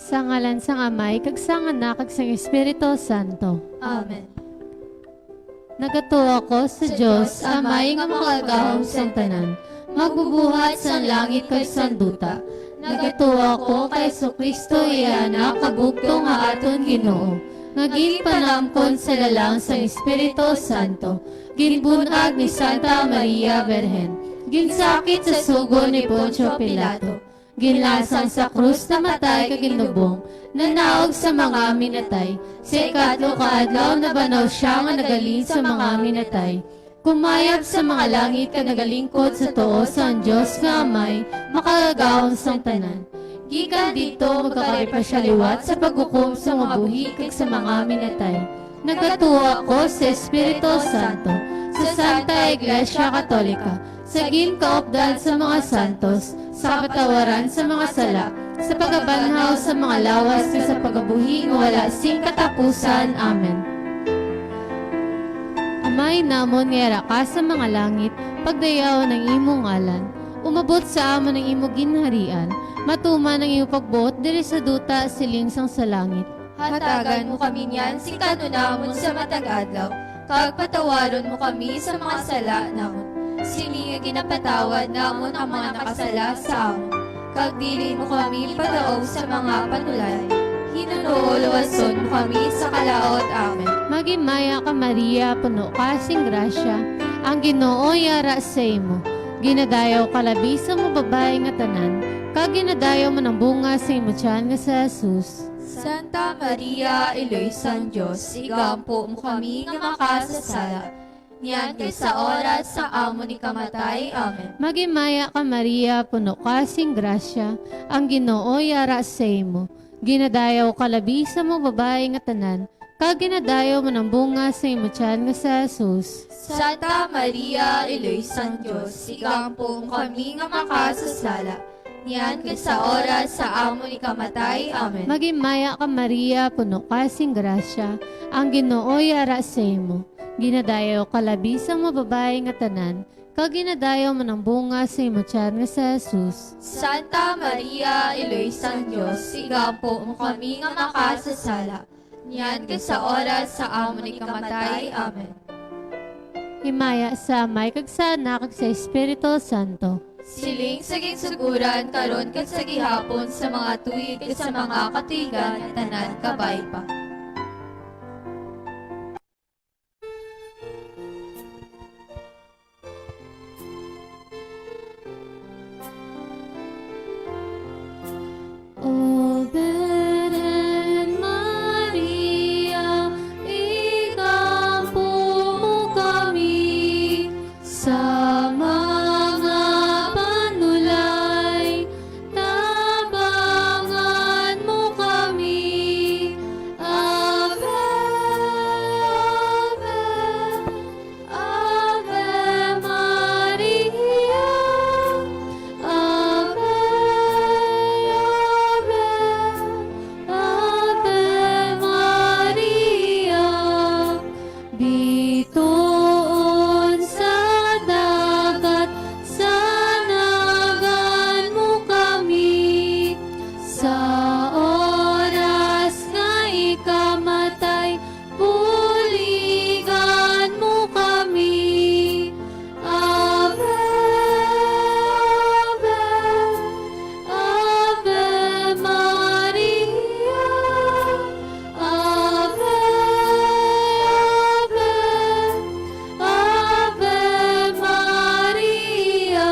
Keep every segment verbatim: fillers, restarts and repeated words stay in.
Sa ngalan sang Amay, kag sang Anak, kag sang Espiritu Santo. Amen. Nagatuo ako sa Dios, Amay nga Makaagahom sang tanan, magbubuhat sang langit kag sang duta. Nagatuo ako kay Jesu-Cristo, iya Anak, kabugtong nga aton Ginoo, nga ginpanamkon sa lalang sang Espiritu Santo, ginbun-ag ni Santa Maria Birhen, ginsakit sa sugo ni Poncio Pilato, ginlasang sa krus, namatay kag ginlubong, nanaog sa mga minatay. Sa ikatlo ka adlaw nabanaw sia nga nagaling sa mga minatay. Kumayab sa mga langit kag nagalingkod sa tuo sang Dios nga Amay, Makaagahom sang tanan. Gikan didto magkakari pa sia liwat sa paghukom sa mga buhi kag sa mga minatay. Nagatuo ako sa Espiritu Santo, sa Santa Iglesia Katolika, sa ginkaupdan sa mga santos, sa kapatawaran sa mga sala, sa pagabanhaw sa mga lawas, kag sa pagabuhi nga wala sing katapusan. Amen. Amay namon nga yara ka sa mga langit, pagdayawon ang imong ngalan. Umabot sa amon ang imo ginharian. Matuman ang imo pagbuot diri sa duta, siling sang sa langit. Hatagan mo kami niyan sing kan-on namon sa matag adlaw, kag patawaron mo kami sa mga sala namon, sini nga ginapatawad namon ang mga nakasala sa amon. Kag dili mo kami padaog sa mga panulay, hinunoon luwason mo kami sa kalaut. Amen. Maghimaya ka, Maria, puno ka sing grasya, ang Ginoo yara sa imo. Ginadayaw ka labi sa mga babayi nga tanan, kag ginadayaw man ang bunga sa imo tiyan nga si Jesus. Santa Maria, Iloy sang Dios, igampo mo kami nga makasasala, niyan kag sa oras sa amon ikamatay. Amen. Maghimaya ka, Maria, puno ka sing grasya, ang Ginoo yara sa imo. Ginadayaw ka labi sa mga babayi nga tanan, kag ginadayaw man ang bunga sa imo tiyan nga si Jesus. Santa Maria, Iloy sang Dios, igampo mo kami nga makasasala, niyan kag sa oras sa amon ikamatay. Amen. Maghimaya ka, Maria, puno ka sing grasya, ang Ginoo yara sa imo. Ginadayaw ka labi sa mga babayi nga tanan, kag ginadayaw man ang bunga sa imo tiyan nga si Jesus. Santa Maria, Iloy sang Dios, igampo mo kami nga makasasala, niyan kag sa oras sa amon ikamatay. Amen. Himaya sa Amay, kag sa Anak, kag sa Espiritu Santo. Siling sa ginsuguran, karon kag sa gihapon, sa mga tuig kag sa mga katuigan nga tanan. Kabay pa. O Birhen Maria, igampo mo kami sa mga panulay, tabangan mo kami. Ave, Ave, Ave Maria, Ave, Ave, Ave Maria. Bituon sa dagat, sanagan mo kami. Sa oras nga ikamatay, buligan mo kami. Ave, Ave, Ave Maria. Ave, Ave, Ave Maria.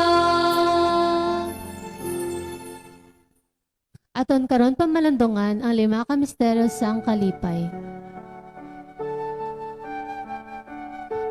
Aton karon pamalandungan ang lima ka misteryo sang kalipay.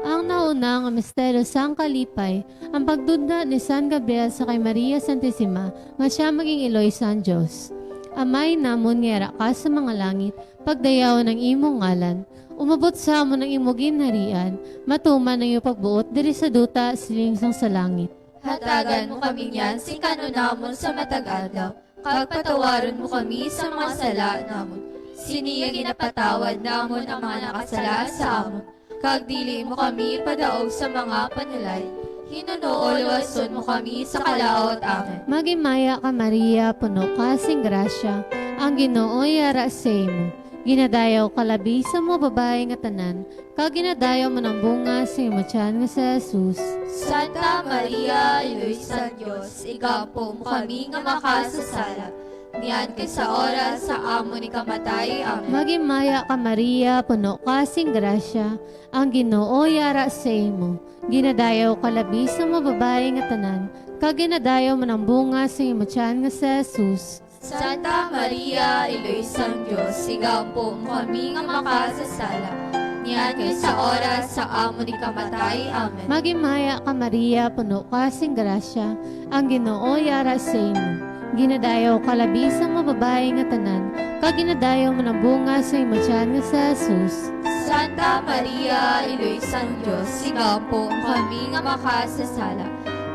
Ang nauna nga misteryo sang kalipay, ang pagdudna ni San Gabriel sa kay Maria Santisima nga sia maging iloy sang Dios. Amay namon nga yara ka sa mga langit, pagdayawon ang imong ngalan. Umabot sa amon ang imo ginharian, matuman ang imo pagbuot diri sa duta, siling sang sa langit. Hatagan mo kami niyan sing kan-on namon sa matag adlaw, kag patawaron mo kami sa mga sala namon, sini nga ginapatawad namon ang mga nakasala sa amon. Kag dili mo kami padaog sa mga panulay, hinunoon luwason mo kami sa kalaut. Amen. Maghimaya ka, Maria, puno ka sing grasya, Ang Ginoo yara sa imo. Ginadayaw ka labi sa mga babayi nga tanan, kag ginadayaw man ang bunga sa imo tiyan nga si Jesus. Santa Maria, Iloy sang Dios, igampo mo kami nga makasasala, niyan kag sa oras sa amon ikamatay. Amen. Maghimaya ka, Maria, puno ka sing grasya, ang Ginoo yara sa imo. Ginadayaw ka labi sa mga babayi nga tanan, kag ginadayaw man ang bunga sa imo tiyan nga si Jesus. Santa Maria, Iloy sang Dios, igampo mo kami nga makasasala, niyan kag sa oras sa amon ikamatay. Amen. Maghimaya ka, Maria, puno ka sing grasya, ang Ginoo yara sa imo. Ginadayaw ka labi sa mga babayi nga tanan, kag ginadayaw man ang bunga sa imo tiyan nga si Jesus. Santa Maria, Iloy sang Dios, igampo mo kami nga makasasala,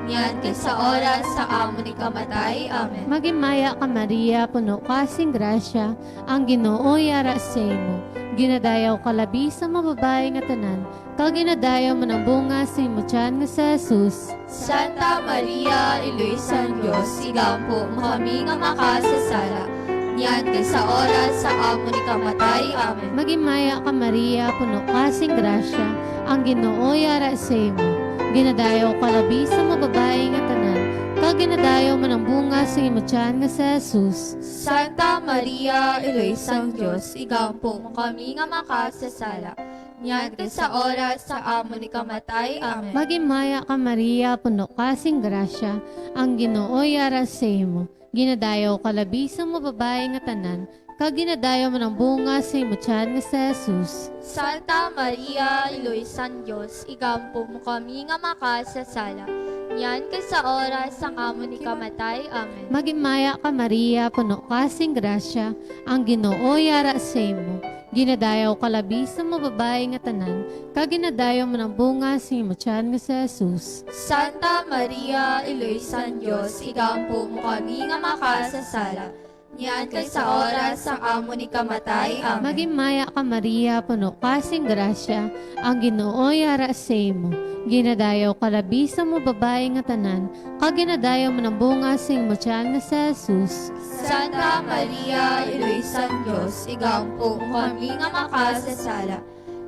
niyan kag sa oras sa amon ikamatay. Amen. Maghimaya ka, Maria, puno ka sing grasya, ang Ginoo yara sa imo. Ginadayaw ka labi sa mga babayi nga tanan, kag ginadayaw man ang bunga sa imo tiyan nga si Jesus. Santa Maria, Iloy sang Dios, igampo mo kami nga makasasala, niyan kag sa oras sa amon ikamatay. Amen. Maghimaya ka, Maria, puno ka sing grasya, ang Ginoo yara sa imo. Ginadayaw ka labi sa mga babayi nga tanan, kag ginadayaw man ang bunga sa imo tiyan nga si Jesus. Santa Maria, Iloy sang Dios, igampo mo kami nga makasasala, niyan kag sa oras sa amon ikamatay. Amen. Maghimaya ka, Maria, puno ka sing grasya, ang Ginoo yara sa imo. Ginadayaw ka labi sa mga babayi nga tanan, kag ginadayaw man ang bunga sa imo tiyan nga si Jesus. Santa Maria, Iloy sang Dios, igampo mo kami nga makasasala, niyan kag sa oras sang amon ikamatay. Amen. Maghimaya ka, Maria, puno ka sing grasya, ang Ginoo yara sa imo. Ginadayaw ka labi sa mga babayi nga tanan, kag ginadayaw man ang bunga sa imo tiyan nga si Jesus. Santa Maria, Iloy sang Dios, igampo mo kami nga makasasala, niyan kag sa oras sang amon ikamatay. Amen. Maghimaya ka, Maria, puno ka sing grasya, ang Ginoo yara sa imo. Ginadayaw ka labi sa mga babayi nga tanan, kag ginadayaw man ang bunga sa imo tiyan nga si Jesus. Santa Maria, Iloy sang Dios, igampo mo kami nga makasasala,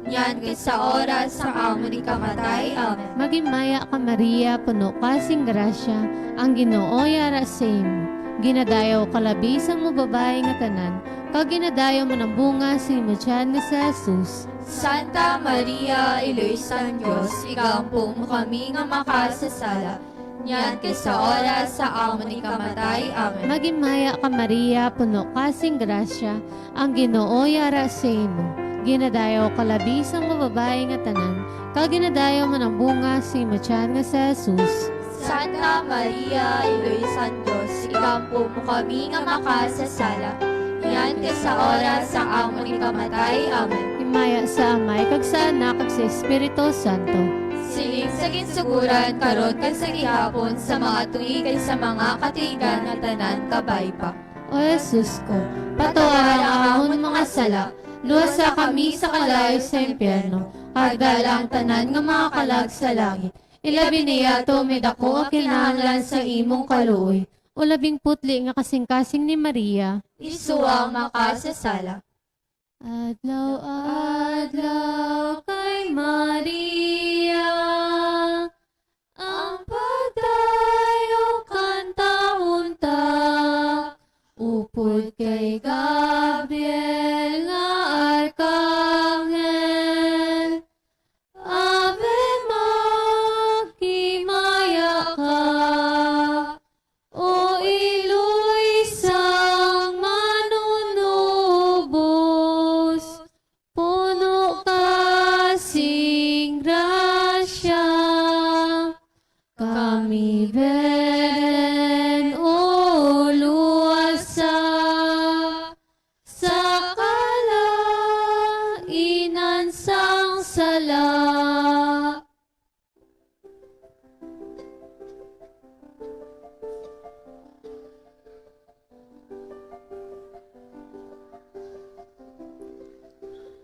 niyan kag sa oras sang amon ikamatay. Amen. Maghimaya ka, Maria, puno ka sing grasya, ang Ginoo yara sa imo. Ginadayaw ka labi sa mga babayi nga tanan, kag ginadayaw man ang bunga sa imo tiyan nga si Jesus. Santa Maria, Iloy sang Dios, igampo mo kami nga makasasala, niyan kag sa oras sa amon ikamatay. Amen. Maghimaya ka, Maria, puno ka sing grasya, ang Ginoo yara sa imo. Ginadayaw ka labi sa mga babayi nga tanan, kag ginadayaw man ang bunga sa imo tiyan nga si Jesus. Santa Maria, Iloy sang Dios, igampo mo kami nga makasasala, niyan kag sa oras sa amon ikamatay. Amen. Himaya sa Amay, kag sa Anak, kag sa Espiritu Santo. Siling sa ginsuguran, karon kag sa gihapon, sa mga tuig kag sa mga katuigan nga tanan. Kabay pa. O Jesus ko, patawara ang amon mga sala, luwasa kami sa kalayo sa impyerno, kag dala ang tanan nga mga kalag sa langit. Ilabi na yadto may dako nga kinahanglan sa imong kaluoy. O labing putli nga kasingkasing ni Maria. Isuwa ang makasasala. Adlaw-adlaw kay Maria ang pagdayog kantahon ta, upod kay Gabriel nga arkanghel. Ave, maghimaya ka, O iloy sang Manunubos, puno ka sing grasya. Kami, Birhen, o luwasa sa kalainan sang sala.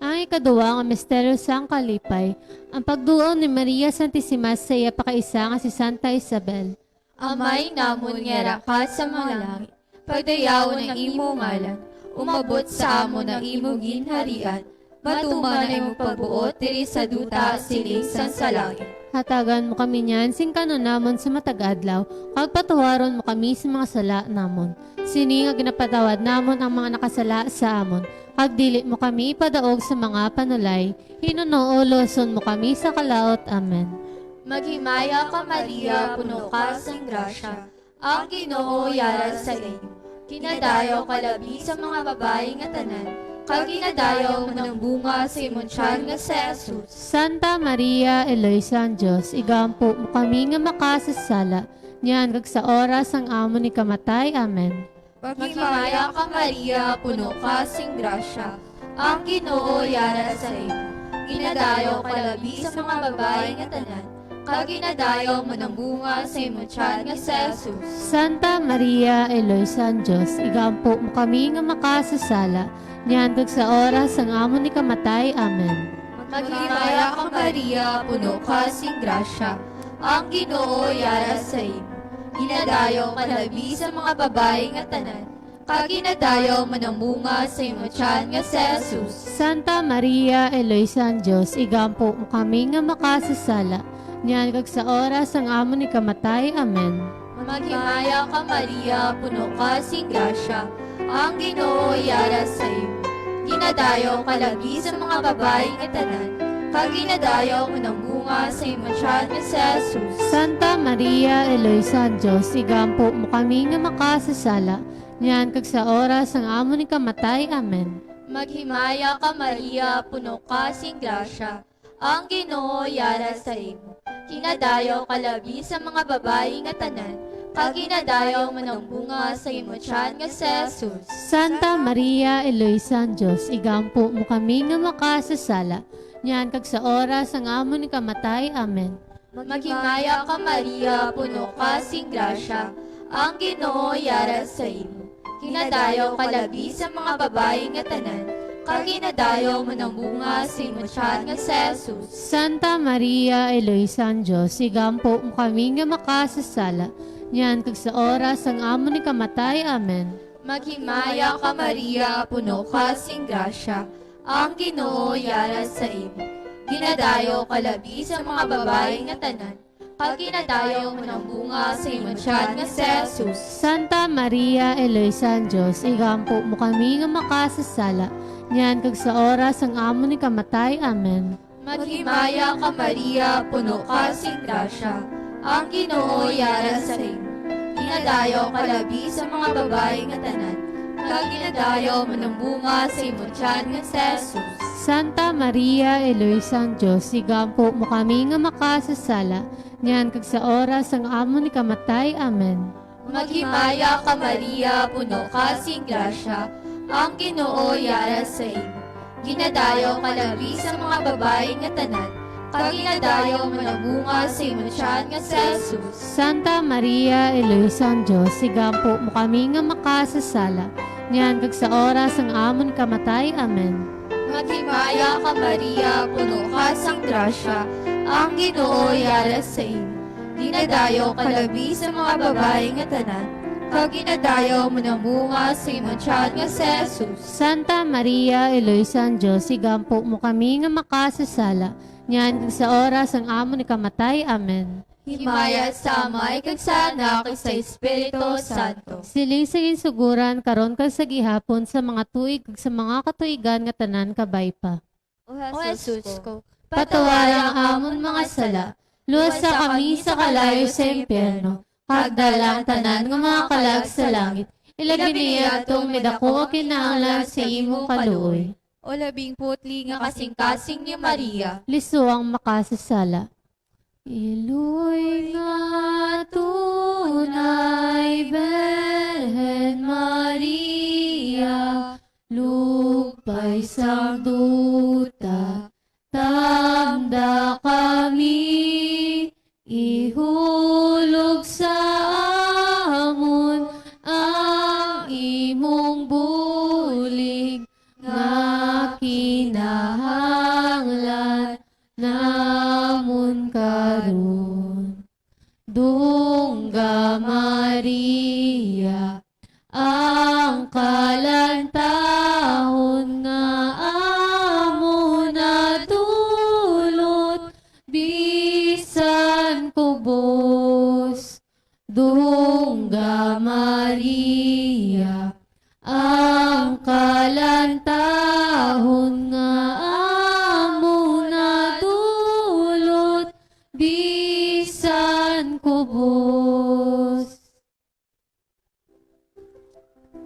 Ang ikaduha nga misteryo sang kalipay, ang pagduol ni Maria Santisima sa iya pakaisa nga si Santa Isabel. Amay namon nga yara ka sa mga langit, pagdayawon ang imo ngalan. Umabot sa amon ang imo ginharian. Matuman ang imo pagbuot diri sa duta siling sang sa langit. Hatagan mo kami niyan sing kan-on namon sa matag adlaw, kag patuharon mo kami sa mga sala namon, sini nga ginapatawad namon ang mga nakasala sa amon, kag dili mo kami ipadaog sa mga panulay, hinunoo luoson mo kami sa kalaut. Amen. Maghimaya ka, Maria, puno ka sing grasya. Ang Ginoo yara sa imo. Ginadayaw ka labi sa mga babayi nga tanan, kag ginadayaw man ang bunga sa imong tiyan nga si Jesus. Santa Maria, Iloy sang Dios, igampo mo kami nga makasasala, niyan kag sa oras sang amon ikamatay. Amen. Maghimaya ka, Maria, puno ka sing grasya. Ang Ginoo yara sa imo. Ginadayaw ka labi sa mga babayi nga tanan, kag ginadayaw man ang bunga sa imo tiyan nga si Jesus. Santa Maria, Iloy sang Dios, igampo mo kami nga makasasala, niyan kag sa oras sang amon ikamatay. Amen. Maghimaya ka, Maria, puno ka sing grasya. Ang Ginoo yara sa imo. Ginadayaw ka labi sa mga babayi nga tanan, kag ginadayaw man ang bunga sa imo tiyan nga si Jesus. Santa Maria, Iloy sang Dios, igampo mo kami nga makasasala, niyan kag sa oras sang amon ikamatay. Amen. Maghimaya ka, Maria, puno ka sing grasya. Ang Ginoo yara sa imo. Ginadayaw ka labi sa mga babayi nga tanan, kag ginadayaw man ang bunga sa imo tiyan nga si Jesus. Santa Maria, Iloy sang Dios, igampo mo kami nga makasasala, niyan kag sa oras sang amon ikamatay. Amen. Maghimaya ka, Maria, puno ka sing grasya. Ang Ginoo yara sa imo. Ginadayaw ka labi sa mga babayi nga tanan, kag ginadayaw man ang bunga sa imo tiyan nga si Jesus. Santa Maria, Iloy sang Dios, igampo mo kami nga makasasala, niyan kag sa oras sang amon ikamatay. Amen. Maghimaya ka, Maria, puno ka sing grasya. Ang Ginoo yara sa imo. Ginadayaw ka labi sa mga babayi nga tanan, kag ginadayaw man ang bunga sa imo tiyan nga si Jesus. Santa Maria, Iloy sang Dios, igampo mo kami nga makasasala, niyan kag sa oras sang amon ikamatay. Amen. Maghimaya ka, Maria, puno ka sing grasya. Ang Ginoo yara sa imo. Ginadayaw ka labi sa mga babayi nga tanan, kag ginadayaw man ang bunga sa imo tiyan nga si Jesus. Santa Maria, Iloy sang Dios, igampo mo kami nga makasasala, niyan kag sa oras sang amon ikamatay. Amen. Maghimaya ka, Maria, puno ka sing grasya. Ang Ginoo yara sa imo. Ginadayaw ka labi sa mga babayi nga tanan, kag ginadayaw man ang bunga sa imo tiyan nga si Jesus. Santa Maria, Iloy sang Dios, igampo mo kami nga makasasala, niyan kag sa oras sang amon ikamatay. Amen. Maghimaya ka, Maria, puno ka sing grasya, ang Ginoo yara sa imo. Ginadayaw ka labi sa mga babayi nga tanan, kag ginadayaw man ang bunga sa imo tiyan nga si Jesus. Santa Maria, Iloy sang Dios, igampo mo kami nga makasasala, niyan kag sa oras sang amon kamatay. Amen. Maghimaya ka, Maria, puno ka sang grasya, ang Ginoo yara sa imo. Ginadayaw ka labi sa mga babayi nga tanan, kag ginadayaw man ang bunga sa imo tiyan nga si Jesus. Santa Maria, Iloy sang Dios, igampo mo kami nga makasasala, niyan kag sa oras sang amon ikamatay. Amen. Himaya sa Amay, kag sa Anak, kag sa Espiritu Santo. Siling sa ginsuguran, karon kag sa gihapon, sa mga tuig, kag sa mga katuigan nga tanan kabay pa. O Jesus ko, patawara ang amon mga sala, luwasa kami sa kalayo sa impyerno, kag dala ang tanan nga mga kalag sa langit, ilabi na yadtong may daku nga kinahanglan sa imong kaluoy. O labing putli nga kasingkasing ni Maria. Lisod ang makasasala. Iloy nga tunay, Birhen Maria, lugpay sang duta, tamda kami, ihulog sa amon ang imong bulig nga kinahanglan namon karon. Dungga Maria, ang kalantagan Dungga Maria, ang kalantahon nga amo nadulot bisan kubos.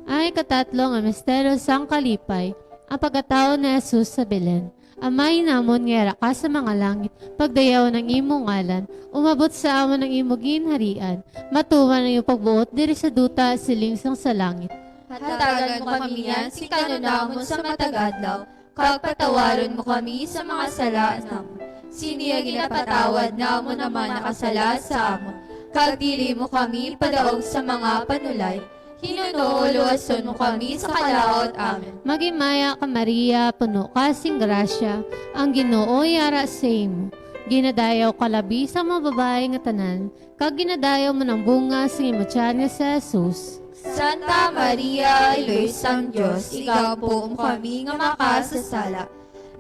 Ang ikatatlo nga misteryo sang kalipay, ang pagkatawo ni Jesus sa Belen. Amay namon nga yara ka sa mga langit, pagdayawon ang imong ngalan, umabot sa amon ang imong ginharian, matuman ang imong pagbuot diri sa duta siling sang sa langit. Hatagan mo kami niyan sing kan-on namon sa matag adlaw, kag patawaron mo kami sa mga sala namon, sini nga ginapatawad namon ang mga nakasala sa amon, kag dili mo kami padaog sa mga panulay, hinuno luwason mo kami sa kalaut. Amen. Maghimaya ka, Maria, puno ka sing grasya, ang Ginoo yara sa imo. Ginadayaw ka labi sa mga babayi nga tanan, kag ginadayaw man ang bunga sing imo tiyan nga si Jesus. Santa Maria, Iloy sang Dios, igampo mo kami nga makasasala,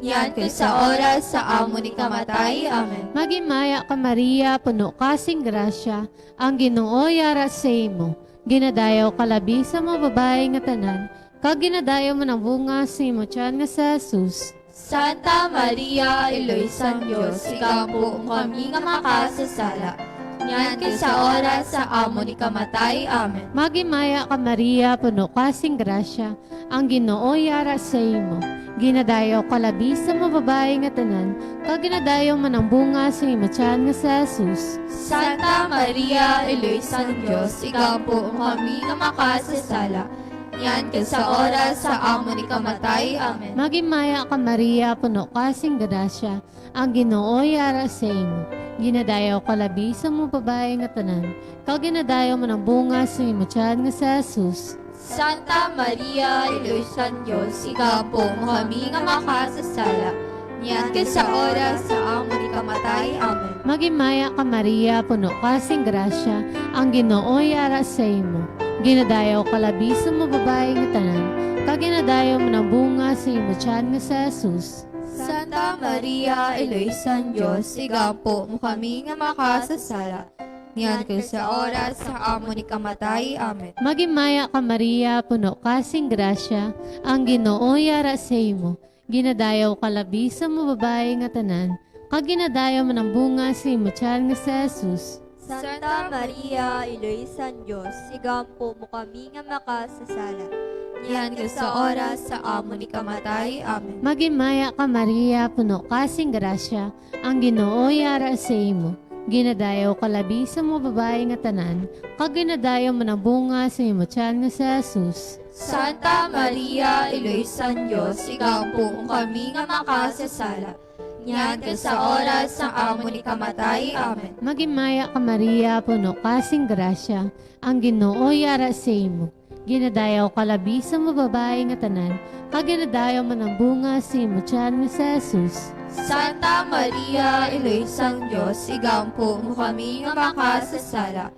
niyan kag sa oras sa amon ikamatay. Amen. Maghimaya ka, Maria, puno ka sing grasya, ang Ginoo yara sa imo. Ginadayaw ka labi sa mga babayi nga tanan, kag ginadayaw man ang bunga sing imo tiyan nga si Jesus. Santa Maria, Iloy sang Dios, igampo mo kami nga makasasala, niyan kag sa oras sa amon ikamatay. Amen. Maghimaya ka, Maria, puno ka sing grasya, ang Ginoo yara sa imo. Ginadayaw ka labi sa mga babayi nga tanan, kag ginadayaw man ang bunga sing imo tiyan nga si Jesus. Santa Maria, Iloy sang Dios, igampo mo kami nga makasasala, niyan kag sa oras sa amon ikamatay. Amen. Maghimaya ka, Maria, puno ka sing grasya, ang Ginoo yara sa imo. Ginadayaw ka labi sa mga babayi nga tanan, kag ginadayaw man ang bunga sing imo tiyan nga si Jesus. Santa Maria, Iloy sang Dios, igampo mo kami nga makasasala, niyan kag sa oras sa amon ikamatay. Amen. Maghimaya ka, Maria, puno ka sing grasya, ang Ginoo yara sa imo. Ginadayaw ka labi sa mga babayi nga tanan, kag ginadayaw man ang bunga sing imo tiyan nga si Jesus. Santa Maria, Iloy sang Dios, igampo mo kami nga makasasala, niyan kag sa oras sa amon ikamatay. Amen. Maghimaya ka, Maria, puno ka sing grasya, ang Ginoo yara sa imo. Ginadayaw ka labi sa mga babayi nga tanan, kag ginadayaw man ang bunga sing imo tiyan nga si Jesus. Santa Maria, Iloy sang Dios, igampo mo kami nga makasasala, niyan kag sa oras sa amon ikamatay. Amen. Maghimaya ka, Maria, puno ka sing grasya, ang Ginoo yara sa imo. Ginadayaw ka labi sa mga babayi nga tanan, kag ginadayaw man ang bunga sing imo tiyan nga si Jesus. Santa Maria, Iloy sang Dios, igampo mo kami nga makasasala, niyan kag sa oras sa amon ikamatay. Amen. Maghimaya ka, Maria, puno ka sing grasya, ang Ginoo yara sa imo. Ginadayaw ka labi sa mga babayi nga tanan, kag ginadayaw man ang bunga sing imo tiyan nga si Jesus. Santa Maria, Iloy sang Dios, igampo mo kami nga makasasala,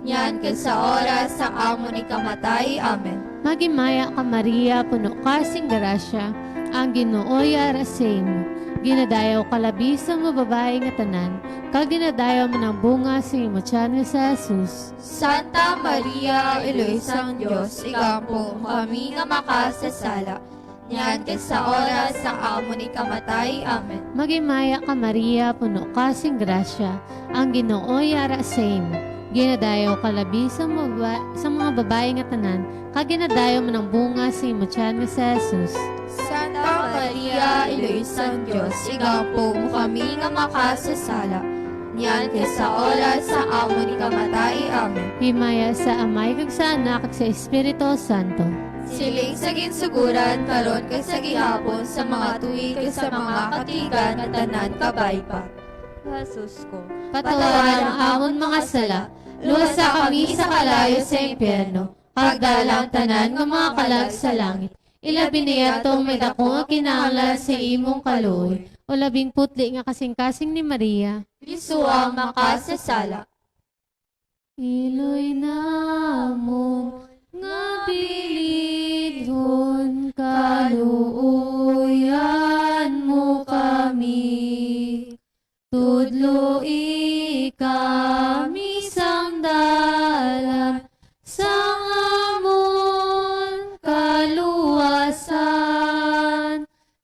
niyan kag sa oras sa amon ikamatay. Amen. Maghimaya ka, Maria, puno ka sing grasya, ang Ginoo yara sa imo. Ginadayaw ka labi sa mga babayi nga tanan, kag ginadayaw man ang bunga sing imo tiyan nga si Jesus. Santa Maria, Iloy sang Dios, igampo mo kami nga makasasala, niyan kag sa oras sa amon ikamatay. Amen. Maghimaya ka, Maria, puno ka sing grasya, ang Ginoo yara sa imo. Ginadayaw ka labi sa mga, sa mga babayi nga tanan, kag ginadayaw man ang bunga sing imo tiyan nga si Jesus. Santa Maria, Iloy sang Dios, igampo mo kami nga makasasala, niyan kag sa oras sa amon ikamatay. Amen. Himaya sa Amay, kag sa Anak, kag sa Espiritu Santo. Siling sa ginsuguran, karon kag sa gihapon, sa mga tuig kag sa mga katuigan nga tanan, kabay pa. Jesus ko, patawaran ang amon mga sala, luwasa kami sa kalayo sa impyerno, kag dala ang tanan nga mga kalag sa langit, ilabi na yadto ang may daku nga kinahanglan sa imong kaluoy. O labing putli nga kasingkasing ni Maria, lisua ang makasasala. Iloy namon nga bilidhon, kaluoyan mo kami. Tudloi kami sang dalan sang amon kaluwasan,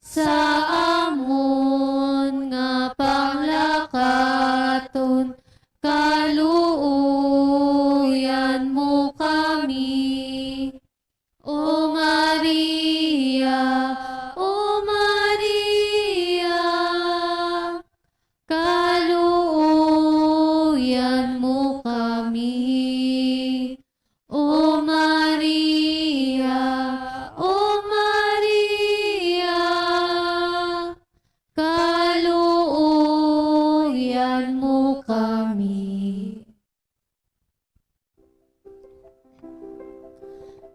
sa amon nga panglakaton, kaluoyan mo kami. O Maria, O Maria, kaluoyan mo kami. O Maria, O Maria, kaluoyan mo kami.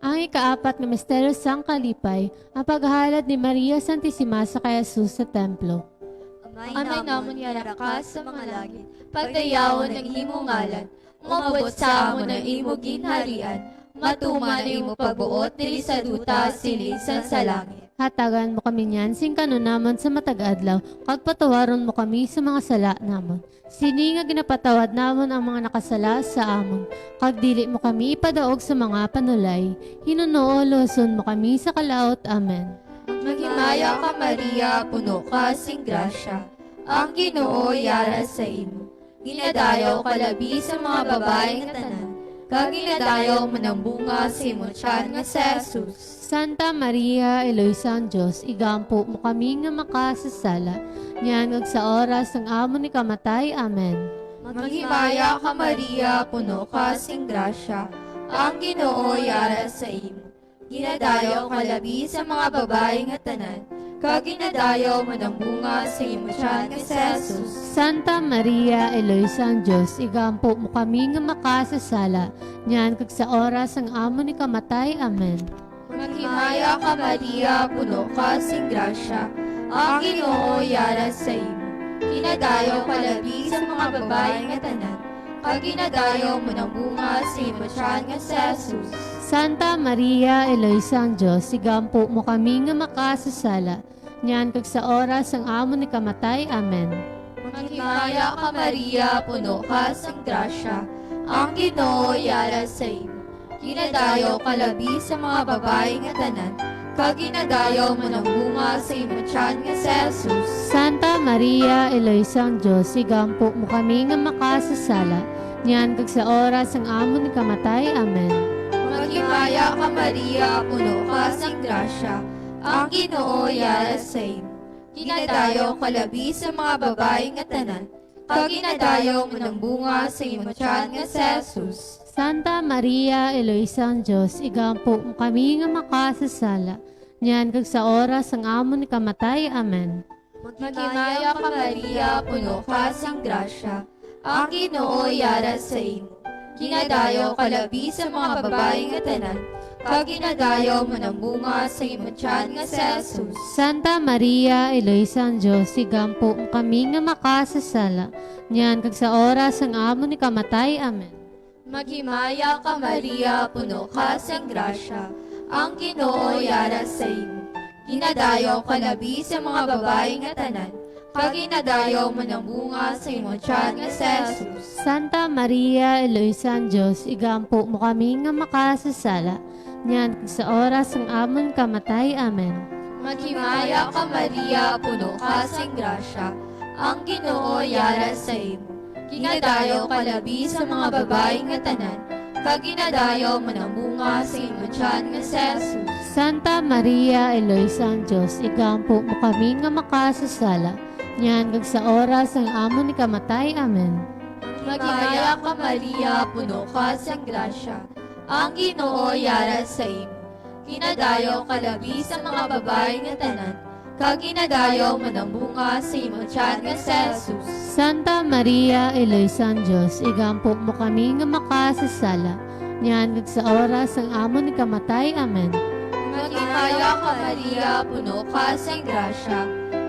Ang ikaapat nga misteryo sang kalipay, ang paghalad ni Maria Santisima sa kay Jesus sa templo. Amay namon nga yara ka sa mga langit, pagdayawon ang imo ngalan, umabot sa amon ang imo ginharian, matuman ang imo pagbuot diri sa duta siling sa langit. Hatagan mo kami niyan sing kanunamon sa matag adlaw, kag patawaron mo kami sa mga sala namon, sini nga ginapatawad namon ang mga nakasala sa amon, kag dili mo kami ipadaog sa mga panulay. Hinunoon, luwason mo kami sa kalaut. Amen. Maghimaya ka, Maria, puno ka sing grasya, ang Ginoo yara sa imo. Ginadayaw ka labi sa mga babayi nga tanan, kag ginadayaw man ang bunga sa imo tiyan nga si Jesus. Santa Maria, Iloy sang Dios, igampo mo kami nga makasasala, niyan kag sa oras sang amon ikamatay. Amen. Maghimaya ka, Maria, puno ka sing grasya, ang Ginoo yara sa imo. Ginadayaw ka labi sa mga babayi nga tanan, kag ginadayaw man ang bunga sa imo tiyan nga si Jesus. Santa Maria, Iloy sang Dios, igampo mo kami nga makasasala, niyan kag sa oras sang amon ikamatay. Amen. Maghimaya ka, Maria, puno ka sing grasya, ang Ginoo yara sa imo. Ginadayaw ka labi sa mga babayi nga tanan, kag ginadayaw man ang bunga sa imo tiyan nga si Jesus. Santa Maria, Iloy sang Dios, igampo mo kami nga makasasala, niyan kag sa oras sang amon ikamatay. Amen. Maghimaya ka, Maria, puno ka sang grasya, ang Ginoo yara sa imo. Ginadayaw ka labi sa mga babayi nga tanan, kag ginadayaw man ang bunga sa imo tiyan nga si Jesus. Santa Maria, Iloy sang Dios, igampo mo kami nga makasasala, niyan kag sa oras sang amon ikamatay. Amen. Maghimaya ka, Maria, puno ka sang grasya, ang Ginoo yara sa imo. Ginadayaw ka labi sa mga babayi nga tanan, kag ginadayaw man ang bunga sa imo tiyan nga si Jesus. Santa Maria, Iloy sang Dios, igampo mo kami nga makasasala, niyan kag sa oras sang amon ikamatay. Amen. Maghimaya ka, Maria, puno ka sing grasya, ang Ginoo yara sa imo. Ginadayaw ka labi sa mga babayi nga tanan, kag ginadayaw man ang bunga sa imo tiyan nga si Jesus. Santa Maria, Iloy sang Dios, igampo mo kami nga makasasala, niyan kag sa oras sang amon ikamatay. Amen. Maghimaya ka, Maria, puno ka sing grasya, ang Ginoo yara sa imo. Ginadayaw ka labi sa mga babayi nga tanan, kag ginadayaw man ang bunga sa imo tiyan nga si Jesus. Santa Maria, Iloy sang Dios, igampo mo kami nga makasasala, niyan kag sa oras sang amon kamatay. Amen. Maghimaya ka, Maria, puno ka sing grasya, ang Ginoo yara sa imo. Ginadayaw ka labi sa mga babayi nga tanan, kag ginadayaw man ang bunga sa imo tiyan nga si Jesus. Santa Maria, Iloy sang Dios, igampo mo kami nga makasasala, niyan kag sa oras sang amon ikamatay. Amen. Maghimaya ka, Maria, puno ka sang grasya, ang Ginoo yara sa imo. Ginadayaw ka labi sa mga babayi nga tanan, kag ginadayaw man ang bunga sa imo tiyan nga si Jesus. Santa Maria, Iloy sang Dios, igampo mo kami nga makasasala, niyan kag sa oras sang amon ikamatay. Amen. Maghimaya ka, Maria, puno ka sing grasya,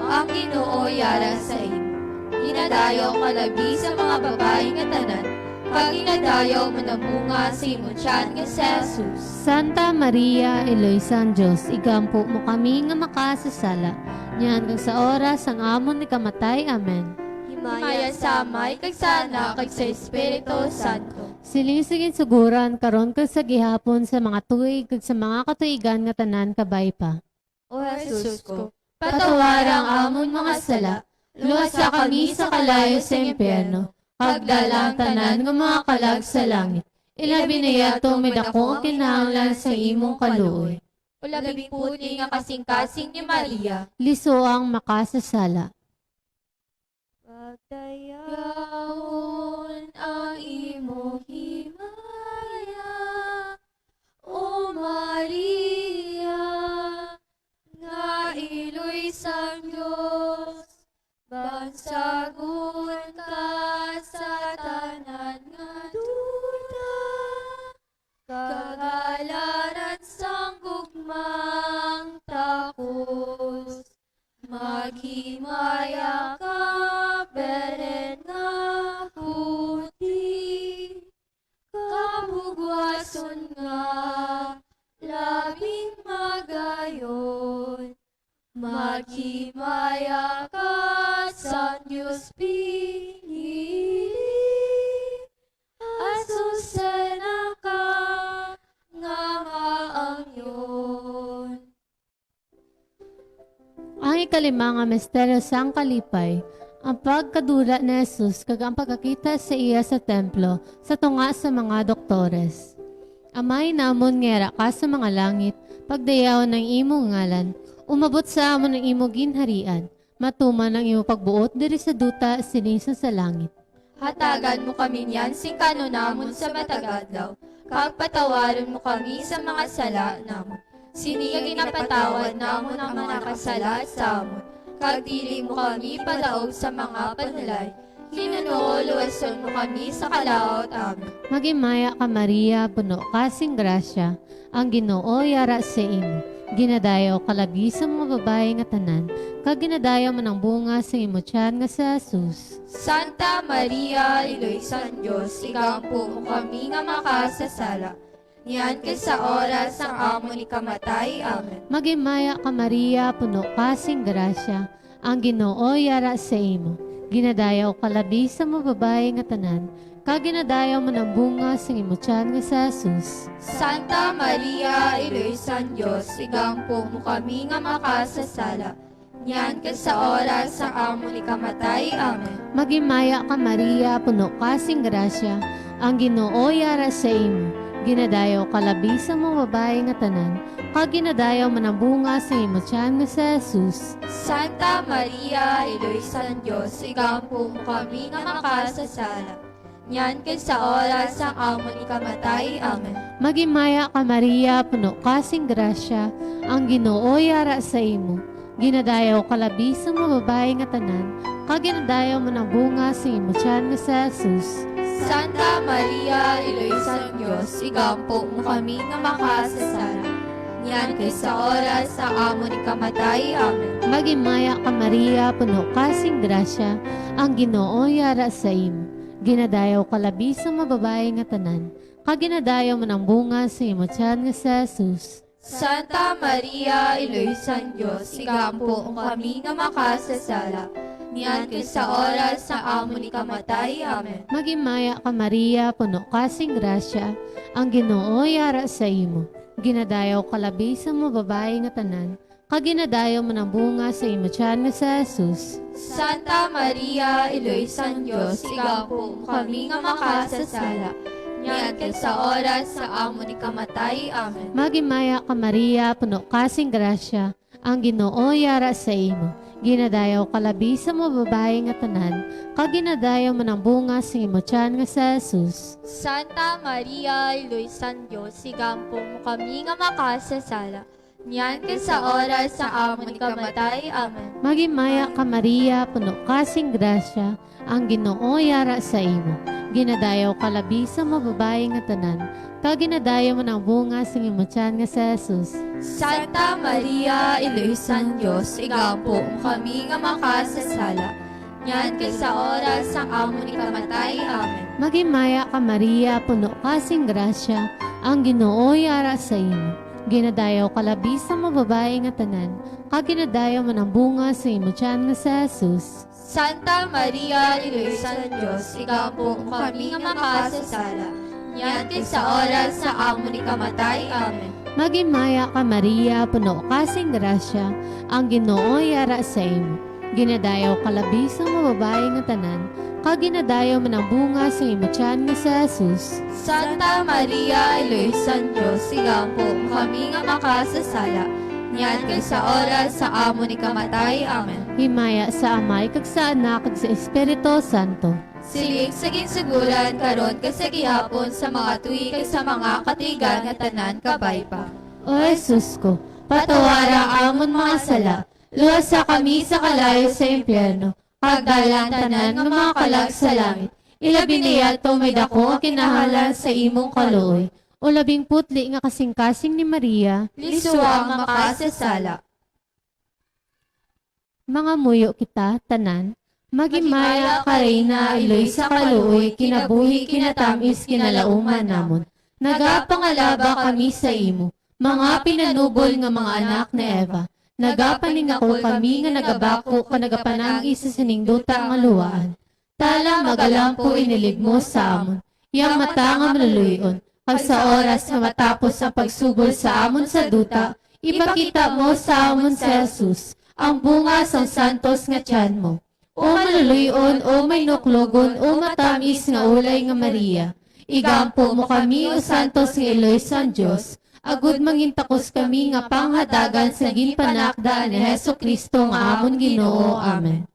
ang Ginoo yara sa imo. Ginadayaw ka labi sa mga babayi nga tanan, kag ginadayaw man ang bunga sa imo tiyan nga si Jesus. Santa Maria, Iloy sang Dios, igampo mo kami nga makasasala, niyan kag sa oras sang amon ikamatay. Amen. Himaya sa Amay, kag sa Anak, kag sa Espiritu Santo. Siling sa ginsuguran, karon kag sa gihapon, sa mga tuig, kag sa mga katuigan nga tanan kabay pa. O Jesus ko, patawara ang amon mga sala, luwasa kami sa kalayo sa impyerno, kag dala ang tanan nga mga kalag sa langit, ilabi na yadto may dako nga kinahanglan sa imong kaluoy. O labing putli nga kasing-kasing ni Maria. Liso ang makasasala. Pagdayawon ang imo himaya, O Maria, nga iloy sang Dios, bansagon ka sa tanan nga duta, kag alaran sang gugmang takos. Maghimaya ka, Birhen nga puti, kabugwason nga labing magayon. Maghimaya ka sang Dios pinili, asusena ka nga maangyon. Ang ikalima nga misteryo sang kalipay, ang pagkadula ni Jesus kag ang pagkakita sa iya sa templo sa tunga sa mga doktores. Amay namon nga yara ka sa mga langit, pagdayawon ang imo ngalan, umabot sa amon ang imo ginharian, matuman ang imo pagbuot diri sa duta sining sa langit. Hatagan mo kami niyan sing kan-on namon sa matag adlaw, kag patawaron mo kami sa mga sala namon, sini nga ginapatawad namon ang mga nakasala sa amon, kag dili mo kami padaog sa mga panulay. Ginoo, luwason mo kami sa kalaut. Amen. Maghimaya ka, Maria, puno ka sing grasya, ang Ginoo yara sa imo. Ginadayaw ka labi sa mga babayi nga tanan, kag ginadayaw man ang bunga sang imo tiyan nga si Jesus. Santa Maria, Iloy sang Dios, igampo mo kami nga makasasala, niyan kag sa oras sang amon ikamatay. Amen. Maghimaya ka, Maria, puno ka sing grasya, ang Ginoo yara sa imo. Ginadayaw ka labi sa mga babayi nga tanan, kag ginadayaw man ang bunga sang imo tiyan nga si Jesus. Santa Maria, Iloy sang Dios, igampo mo kami nga makasasala, niyan kag sa oras sang amon ikamatay. Amen. Maghimaya ka, Maria, puno ka sing grasya, ang Ginoo yara sa imo. Ginadayaw ka labi sa mga babayi nga tanan, kag ginadayaw man ang bunga sang imo tiyan nga si Jesus. Santa Maria, Iloy sang Dios, igampo mo kami nga makasasala, niyan kag sa oras sang amon ikamatay. Amen. Maghimaya ka, Maria, puno ka sing grasya, ang Ginoo yara sa imo. Ginadayaw ka labi sa mga babayi nga tanan, kag ginadayaw man ang bunga sang imo tiyan nga si Jesus. Santa Maria, Iloy sang Dios, igampo mo kami nga makasasala, niyan kag sa oras sang amon ikamatay. Amen. Maghimaya ka, Maria, puno ka sing grasya, ang Ginoo yara sa imo. Ginadayaw ka labi sa mga babayi nga tanan, kag ginadayaw man ang bunga sang imo tiyan nga si Jesus. Santa Maria, Iloy sang Dios, igampo mo kami nga makasasala, niyan kag sa oras sang amon ikamatay. Amen. Maghimaya ka, Maria, puno ka sing grasya, ang Ginoo yara sa imo. Ginadayaw ka labi sa mga babayi nga tanan, kag ginadayaw man ang bunga sang imo tiyan nga si Jesus. Santa Maria, Iloy sang Dios, igampo mo kami nga makasasala, niyan kag sa oras sang amon ikamatay. Amen. Maghimaya ka, Maria, puno ka sing grasya, ang Ginoo yara sa imo. Ginadayaw ka labi sa mga babayi nga tanan, kag ginadayaw man ang bunga sang imo tiyan nga si Jesus. Santa Maria, Iloy sang Dios, igampo mo kami nga makasasala, niyan kag sa oras sang amon ikamatay. Amen. Maghimaya ka, Maria, puno ka sing grasya, ang Ginoo yara sa imo. Ginadayaw ka labi sa mga babayi nga tanan, kag ginadayaw man ang bunga sang imo tiyan nga si Jesus. Santa Maria, Iloy sang Dios, igampo mo kami nga makasasala, niyan kag sa oras sang amon ikamatay. Amen. Maghimaya ka, Maria, puno ka sing grasya, ang Ginoo yara sa imo. Ginadayaw ka labi sa mga babayi nga tanan, kag ginadayaw man ang bunga sang imo tiyan nga si Jesus. Santa Maria, Iloy sang Dios, igampo mo kami nga makasasala, Niyan kag sa oras sa amon ikamatay. Amen. Maghimaya ka, Maria, puno ka sing grasya, ang Ginoo yara sa imo. Ginadayaw ka labi sa mga babayi nga tanan, kag ginadayaw man ang bunga sa imo tiyan nga si Jesus. Santa Maria, Iloy sang Dios, igampo mo kami nga makasasala, niyan kag sa oras sa amon ikamatay. Amen. Himaya sa Amay, kag sa Anak, kag sa Espiritu Santo. Siling sa ginsugoran, karon kag sa gihapon, sa mga tuig kag sa mga katuigan nga tanan. Kabay pa. O Jesus ko, patawara amon mga sala, luwasa kami sa kalayo sa impyerno, kag dala ang tanan nga mga kalag sa langit, ilabi na yadto may daku nga kinahanglan sa imong kaluoy. O labing putli nga kasingkasing ni Maria, lisua nga makasasala. Mangamuyo kita, tanan. Maghimaya ka, Reyna, iloy sa kaluoy, kinabuhi, kinatamis, kinalauman namon. Nagapangalaba kami sa imo, mga pinanubol nga mga anak ni Eva. Nagapaningakol kami nga nagabako ka nagapanangi sa sining duta nga luwaan. Tala, magalampo inilig mo sa amon, yang mata nga maluloy-on, kag sa oras nga matapos ang pagsubol sa amon sa duta, ipakita mo sa amon si Jesus, ang bunga sang santos nga tiyan mo. O maluloy-on, o may nuklogon, o matamis nga ulay nga Maria, igampo mo kami, o santos nga iloy sang Dios, agud mangintakos kami nga panghadagan sa ginpanakda ni Jesu-Cristo nga amon Ginoo. Amen.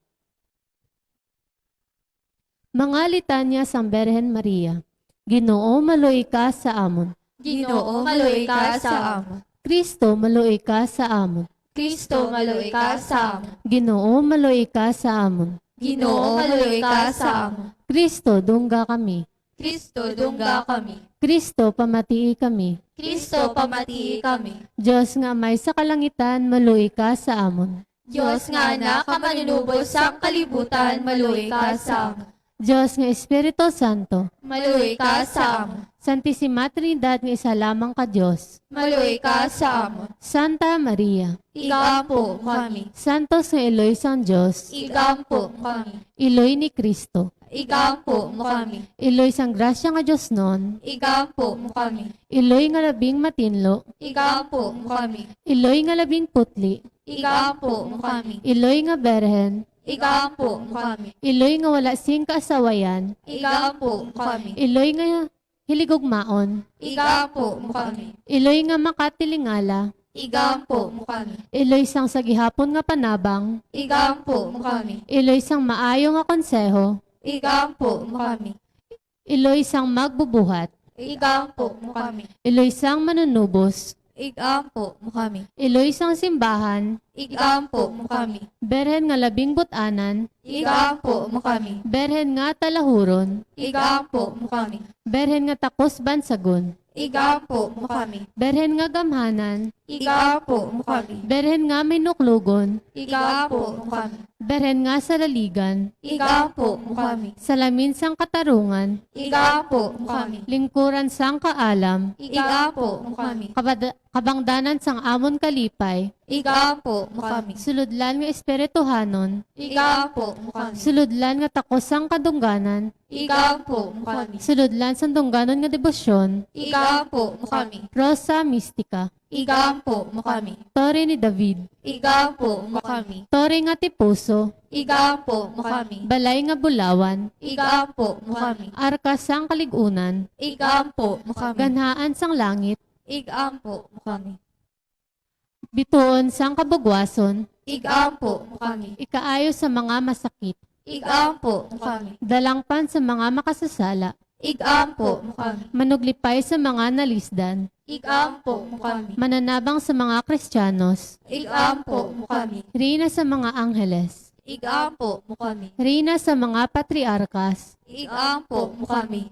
Mga litanya sang Birhen Maria. Ginoo, maluoy ka sa amon. Ginoo, maluoy ka sa amon. Kristo, maluoy ka sa amon. Kristo, maluoy ka sa amon. Ginoo, maluoy ka sa amon. Ginoo, maluoy ka sa amon. Kristo, dungga kami. Kristo, dungga kami. Kristo, pamatii kami. Kristo, pamatii kami. Dios nga Amay sa kalangitan, maluoy ka sa amon. Dios nga Anak, nga Manunubos sang kalibutan, maluoy ka sa amon. Dios nga Espiritu Santo, maluoy ka sa amon. Santisima Trinidad nga isa lamang ka Dios, maluoy ka sa amon. Santa Maria, igampo mo kami. Santos nga iloy sang Dios, igampo mo kami. Iloy ni Cristo, igampo mo kami. Iloy sang grasya nga diosnon, igampo mo kami. Iloy nga labing matinlo, igampo mo kami. Iloy nga labing putli, igampo mo kami. Iloy nga Birhen, igampo mo kami. Iloy nga wala sing kaasawayan, igampo mo kami. Iloy nga hiligugmaon, igampo mo kami. Iloy nga makatilingala, igampo mo kami. Iloy sang sa gihapon nga panabang, igampo mo kami. Iloy sang maayo nga konseho, igampo mo kami. Iloy sang magbubuhat, igampo mo kami. Iloy sang manunubos, igampo mo kami. Iloy sang simbahan, igampo mo kami. Birhen nga labing but-anan, igampo mo kami. Birhen nga talahuron, igampo mo kami. Birhen nga takos bansagon, igampo mo kami. Birhen nga gamhanan, igampo mo kami. Birhen nga may nuklogon, igampo mo kami. Birhen nga salaligan, igampo mo kami. Salamin sang katarungan, igampo mo kami. Lingkuran sang kaalam, igampo mo kami. Kabada-, kabangdanan sang amon kalipay, igampo mo kami. Sulodlan nga espirituhanon, igampo mo kami. Sulodlan nga takos sang kadungganan, igampo mo kami. Sulodlan sang dungganon nga debosyon, igampo mo kami. Rosa Mistika, igampo mo kami. Tore ni David, igampo mo kami. Tore nga tipuso, igampo mo kami. Balay nga bulawan, igampo mo kami. Arka sang kalig-unan, igampo mo kami. Ganhaan sang langit, igampo mo kami. Bituon sang kabugwason, igampo mo kami. Ikaayo sa mga masakit, igampo mo kami. Dalangpan sa mga makasasala, igampo mo kami. Manuglipay sa mga nalisdan, igampo mo kami. Mananabang sa mga Kristiyanos, igampo mo kami. Reyna sa mga Angheles, igampo mo kami. Reyna sa mga Patriarkas, igampo mo kami.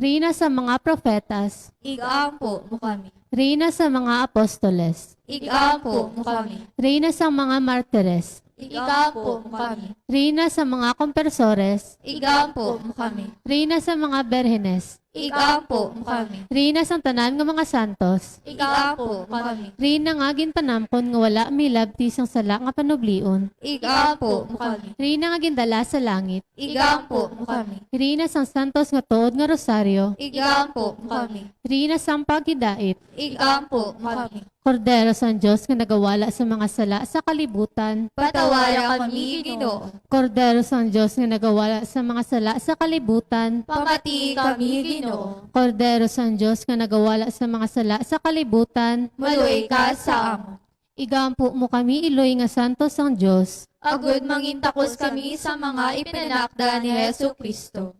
Reyna sa mga Propetas, igampo mo kami. Reyna sa mga Apostoles, igampo mo kami. Reyna sa mga Martires, igampo mo kami. Reyna sa mga Kompresores, igampo mo kami. Reyna sa mga Birhenes, Igampo mo kami. Rina sang tanan nga mga santos. Igampo mo kami. Rina nga ginpanamkon nga wala may labti sang sala nga panublion. Igampo mo kami. Rina nga gindala sa langit. Igampo mo kami. Rina sang santos nga tuod nga rosaryo. Igampo mo kami. Rina sang paghidait. Igampo mo kami. Kordero sang Dios nga nagawala sa mga sala sa kalibutan. Patawara kami, Ginoo. Kordero sang Dios nga nagawala sa mga sala sa kalibutan. Pamati kami, Ginoo. Kordero sang Dios nga nagawala sa mga sala sa kalibutan. Maluoy ka sa amon. Igampo mo kami, iloy nga santo sang Dios. Agod mangintakos kami sa mga ipinanakda ni Jesu-Cristo.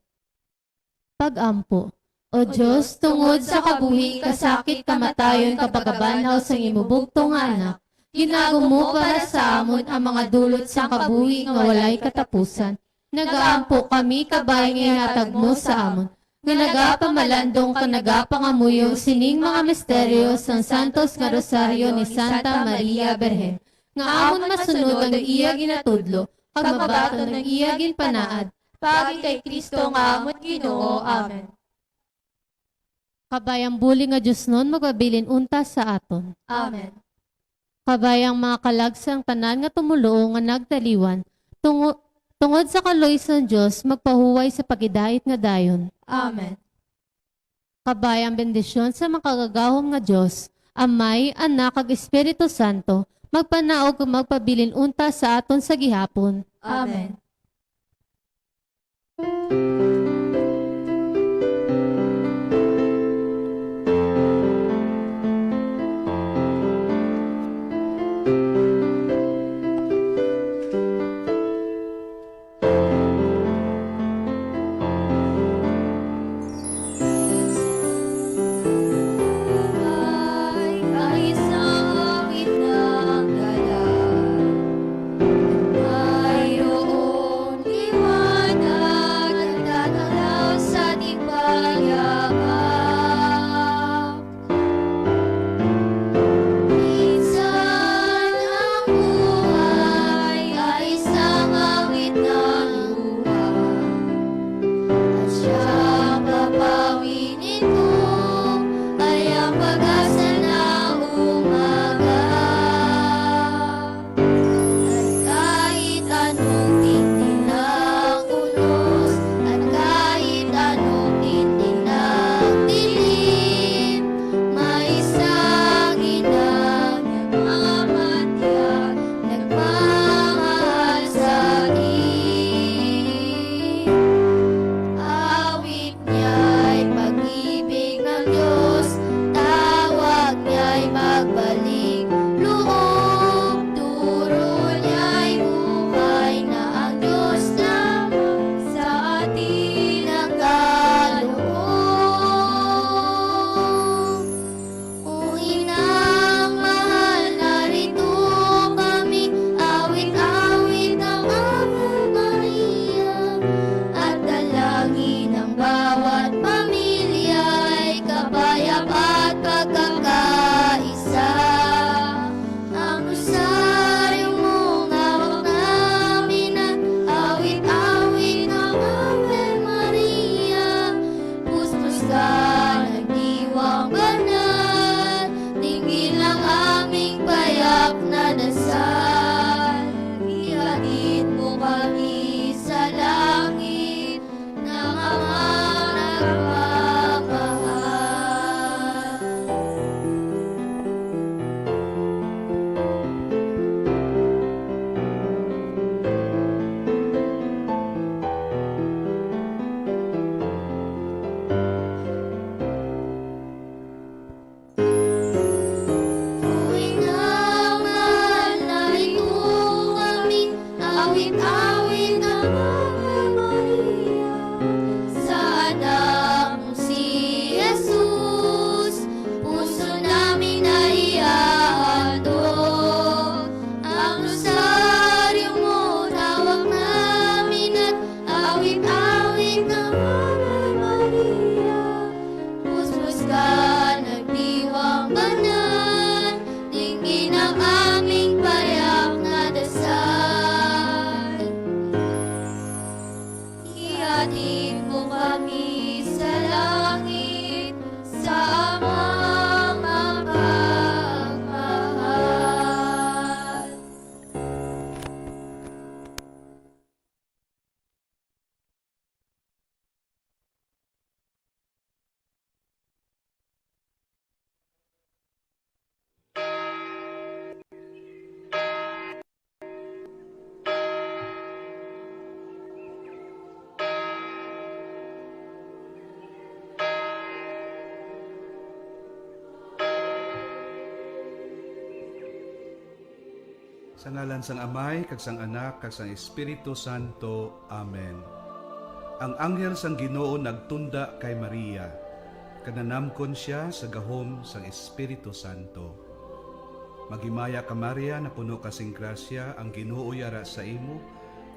Pag-ampo. O Dios, tungod sa kabuhi, kasakit, kamatayon, kag pagkabanhaw sang imo bugtong nga Anak, gin-agom mo para sa amon ang mga dulot sang kabuhi nga walay katapusan. Nagaampo kami, kabay nga ihatag mo sa amon, nga nagapamalandong kag nagapangamuyo sining mga misteryo sang santos nga rosaryo ni Santa Maria Birhen, nga amon masunod ang iya ginatudlo, kag mabaton ang iya ginpanaad, paagi kay Cristo nga amon Ginoo. Amen. Kabay ang bulig nga diosnon magpabilin unta sa aton. Amen. Kabay ang mga kalag sang tanan nga tumoluo nga nagtaliwan, tungo-, tungod sa kaluoy sang Dios, magpahuway sa paghidait nga dayon. Amen. Kabay ang bendisyon sa makagagahom nga Dios, Amay, Anak, kag Espiritu Santo, magpanaog kag magpabilin unta sa aton sa gihapon. Amen. Sa ngalan sang Amay, kag sang Anak, kag sang Espiritu Santo. Amen. Ang anghel sang Ginoo nagtunda kay Maria, kag nanamkon sia sa gahom sang Espiritu Santo. Maghimaya ka, Maria, napuno ka sing grasya, ang Ginoo yara sa imo.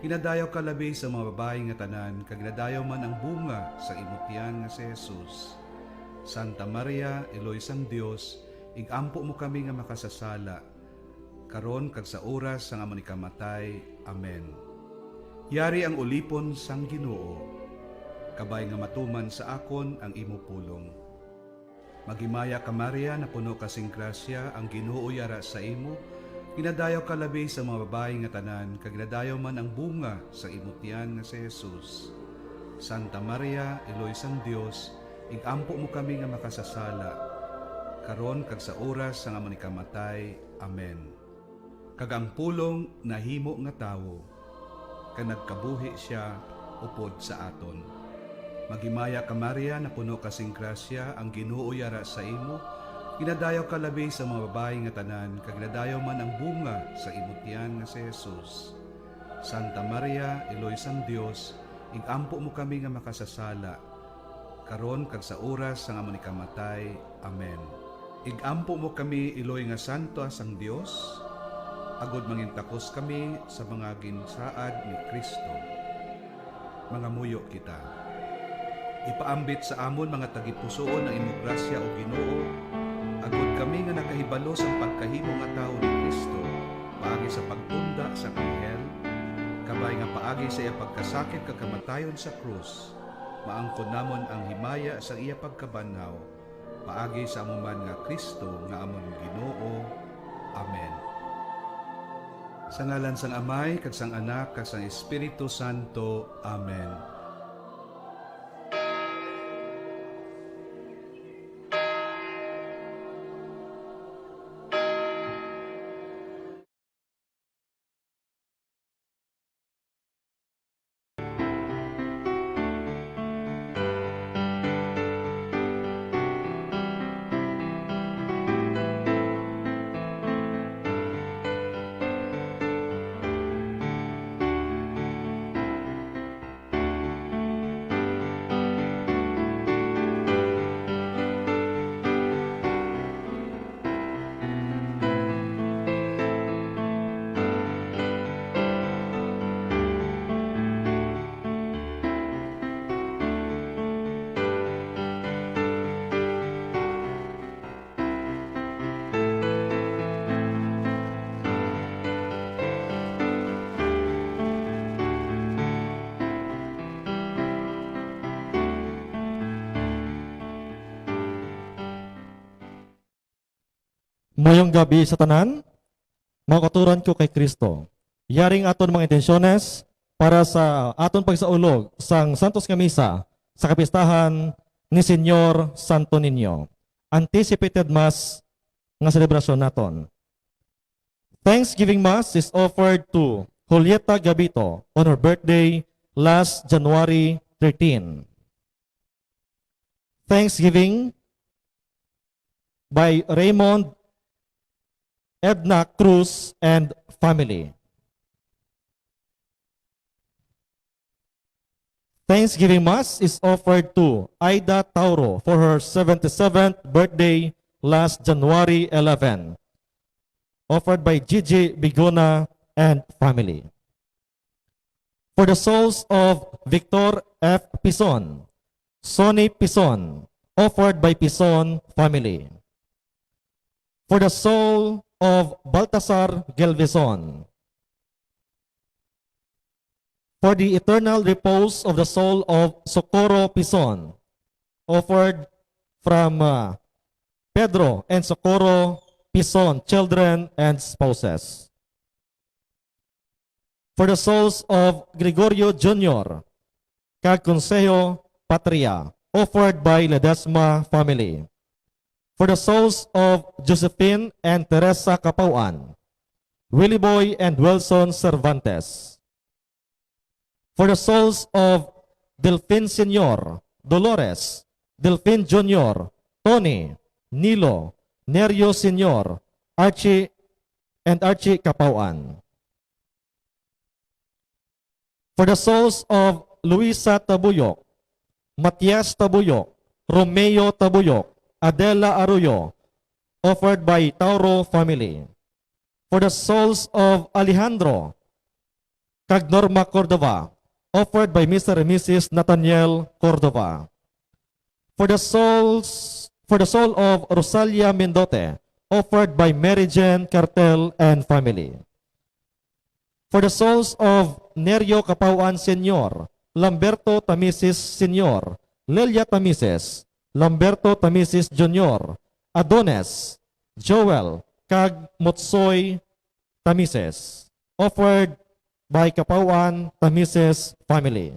Ginadayaw ka labi sa mga babayi nga tanan, kag ginadayaw man ang bunga sa imo tiyan nga si Jesus. Santa Maria, Iloy sang Dios, ig-ampo mo kami nga makasasala, karon kag sa oras sang amon ikamatay. Amen. Yari ang ulipon sang Ginoo, kabay nga matuman sa akon ang imo pulong. Maghimaya ka, Maria, napuno ka sing grasya, ang Ginoo yara sa imo. Ginadayaw ka labi sa mga babayi nga tanan, kag ginadayaw man ang bunga sa imo tiyan nga si Jesus. Santa Maria, Iloy sang Dios, ig-ampo mo kami nga makasasala, karon kag sa oras sang amon ikamatay. Amen. Kag ang pulong nahimo nga tawo, kag nagkabuhi sia upod sa aton. Maghimaya ka, Maria, napuno ka sing grasya, ang Ginoo yara sa imo. Ginadayaw ka labi sa mga babayi nga tanan, kag ginadayaw man ang bunga sa imo tiyan nga si Jesus. Santa Maria, Iloy sang Dios, ig-ampo mo kami nga makasasala, karon kag sa oras sang amon ikamatay. Amen. Ig-ampo mo kami, Iloy nga Santa sang Dios, agod mangintakos kami sa mga ginsaad ni Cristo. Mangamuyo kita. Ipaambit sa amon mga tagipusoon ang imo grasya, O Ginoo, agod kami nga nakahibalo sang pagkahimo nga tawo ni Cristo, paagi sa pagtunda sa anghel, kabay nga paagi sa iya pagkasakit kag kamatayon sa krus, maangkon namon ang himaya sang iya pagkabanhaw, paagi sa amo man nga Cristo nga amon Ginoo. Amen. Sa ngalan sang Amay, kag sang Anak, kag sang Espiritu Santo. Amen. Mayong gabi sa tanan, mga kauturan ko kay Cristo. Yari ang aton mga intensyones para sa aton pagsaulog sang santos nga misa sa kapistahan ni Señor Santo Niño. Anticipated Mass nga selebrasyon naton. Thanksgiving Mass is offered to Julieta Gabito on her birthday last January thirteen. Thanksgiving by Raymond Edna Cruz and family. Thanksgiving Mass is offered to Aida Tauro for her seventy-seventh birthday last January eleven. Offered by Gigi Bigona and family. For the souls of Victor F. Pison, Sonny Pison, offered by Pison family. For the soul of Baltasar Gelvison. For the eternal repose of the soul of Socorro Pison, offered from, uh, Pedro and Socorro Pison, children and spouses. For the souls of Gregorio Junior kag Consejo Patria, offered by Ledesma family. For the souls of Josephine and Teresa Capauan, Willie Boy and Wilson Cervantes. For the souls of Delfin Senior, Dolores, Delfin Junior, Tony, Nilo, Nerio Senior, Archie and Archie Capauan. For the souls of Luisa Tabuyok, Matias Tabuyok, Romeo Tabuyok, Adela Arroyo, offered by Tauro family. For the souls of Alejandro kag Norma Cordova, offered by Mister and Missus Nathaniel Cordova. For the souls, for the soul of Rosalia Mendote, offered by Mary Jane Cartel and family. For the souls of Nerio Capauan Senior, Lamberto Tamises Senior, Lelia Tamises, Lamberto Tamises Junior, Adones, Joel, kag Motsoy Tamises, offered by Capauan Tamises family.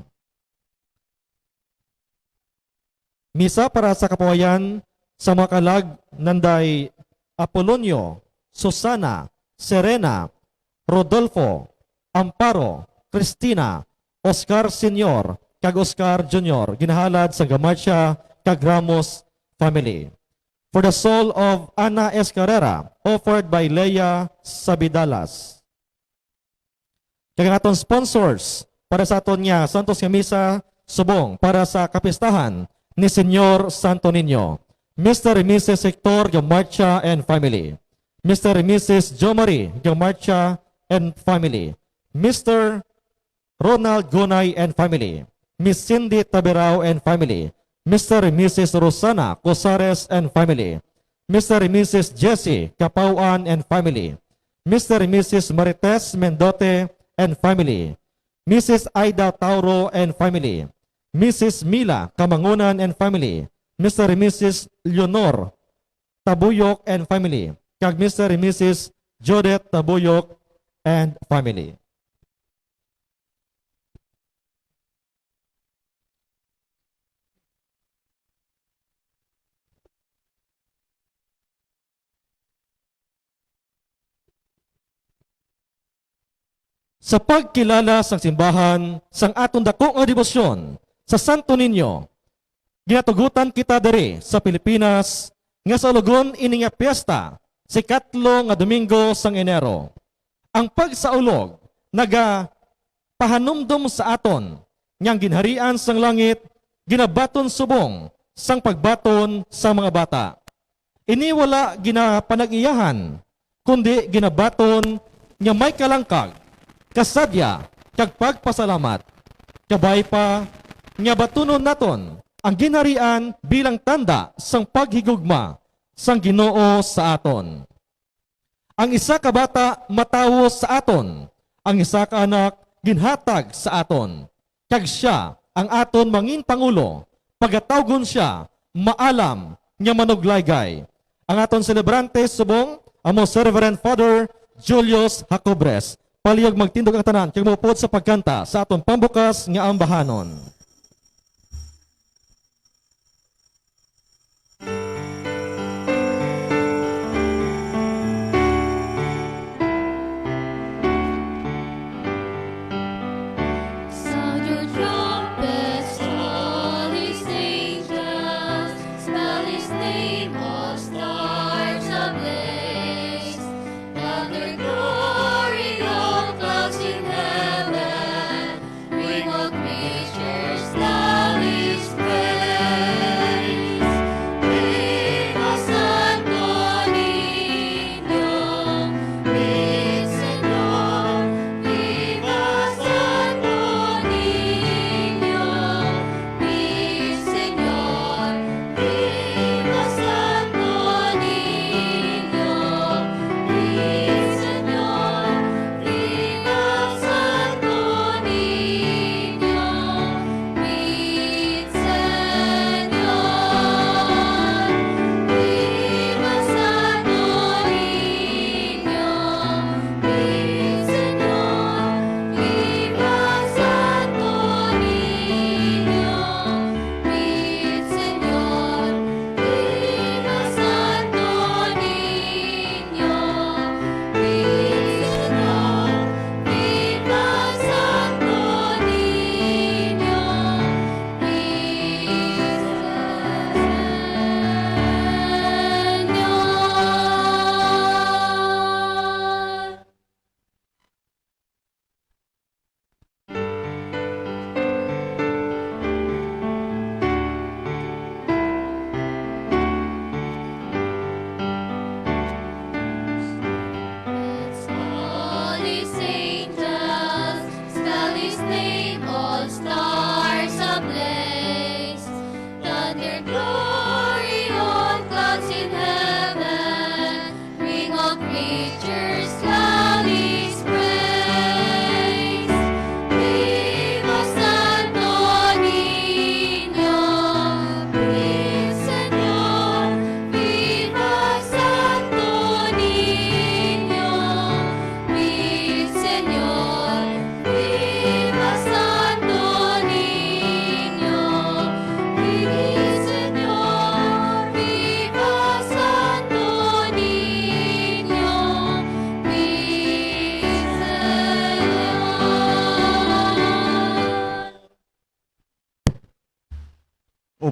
Misa para sa kapawayan sa mga kalag nanday Apolonio, Susana, Serena, Rodolfo, Amparo, Cristina, Oscar Senior, kag Oscar Junior, ginahalad sa Gamarcha kag Ramos family. For the soul of Ana S. Carrera, offered by Lea Sabidalas. Kag ang aton sponsors para sa aton nga santos nga misa subong para sa kapistahan ni Señor Santo Niño, Mister and Missus Hector Gamarcha and family, Mister and Missus Jomari Gamarcha and family, Mister Ronald Gonay and family, Miss Cindy Taberao and family, Mister and Missus Rosana Cosares and family, Mister and Missus Jessie Capauan and family, Mister and Missus Marites Mendote and family, Missus Aida Tauro and family, Missus Mila Kamangunan and family, Mister and Missus Leonor Tabuyok and family, kag Mister and Missus Judith Tabuyok and family. Sa pagkilala sang simbahan sang aton dako nga debosyon sa Santo Niño, ginatugutan kita diri sa Pilipinas nga saulogon ini nga piyesta sa ikatlo nga Domingo sang Enero. Ang pagsaulog nagapahanumdom sa aton nga ang ginharian sang langit ginabaton subong sang pagbaton sang mga bata. Ini wala ginapanag-iyahan, kundi ginabaton nga may kalangkag, kasadya, kag pagpasalamat. Kabay pa nga batunon naton ang ginharian bilang tanda sang paghigugma sang Ginoo sa aton. Ang isa ka bata matawo sa aton, ang isa ka anak ginhatag sa aton, kag sia ang aton mangin pangulo, pagatawgon sia maalam nga manuglaygay. Ang aton selebrante subong amo si Reverend Father Julius Jacobres. Palihog magtindog ang tanan kag maupod sa pagkanta sa aton pambukas nga ambahanon. Sound your trumpets, call his angels, spell his name, all stars ablaze. Thunder, glory, all clouds in heaven, bring all creatures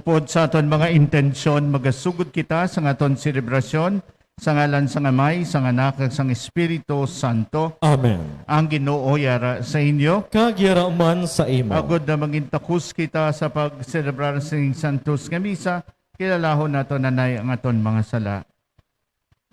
Pod sa aton mga intensyon, magasugod kita sa aton selebrasyon sa ngalan sang Amay, sang Anak, kag sang Espiritu Santo. Amen. Ang Ginoo yara sa inyo. Kag yara man sa imo. Agod na mangin takos kita sa pagselebrar sing santos nga misa, kilalahon naton anay ang aton mga sala.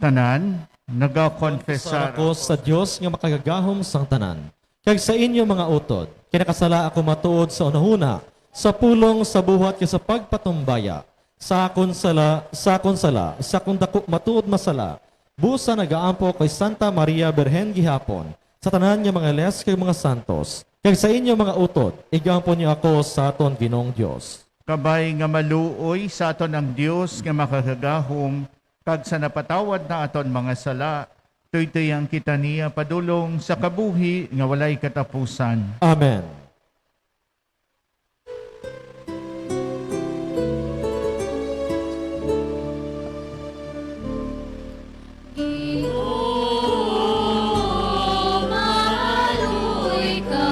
Tanan, nagakonfesar ako sa Dios nga makagagahom sang tanan, kag sa inyo, mga utod, kay nakasala ako matuod sa hunahuna, sa pulong, sa buhat, kag sa pagpatumbaya, sa akon sala, sa akon sala, sa akon daku matuod masala. Busa nagaampo ko kay Santa Maria Birhen gihapon, sa tanan nga mga les kag mga santos, kag sa inyo, mga utod, igampo niyo ako sa aton Ginoong Dios. Kabay nga maluoy sa aton ang Dios nga makagagahom, kag sa napatawad na aton mga sala, tuytoyan kita niya padulong sa kabuhi nga walay katapusan. Amen. Ginoo, maluoy ka,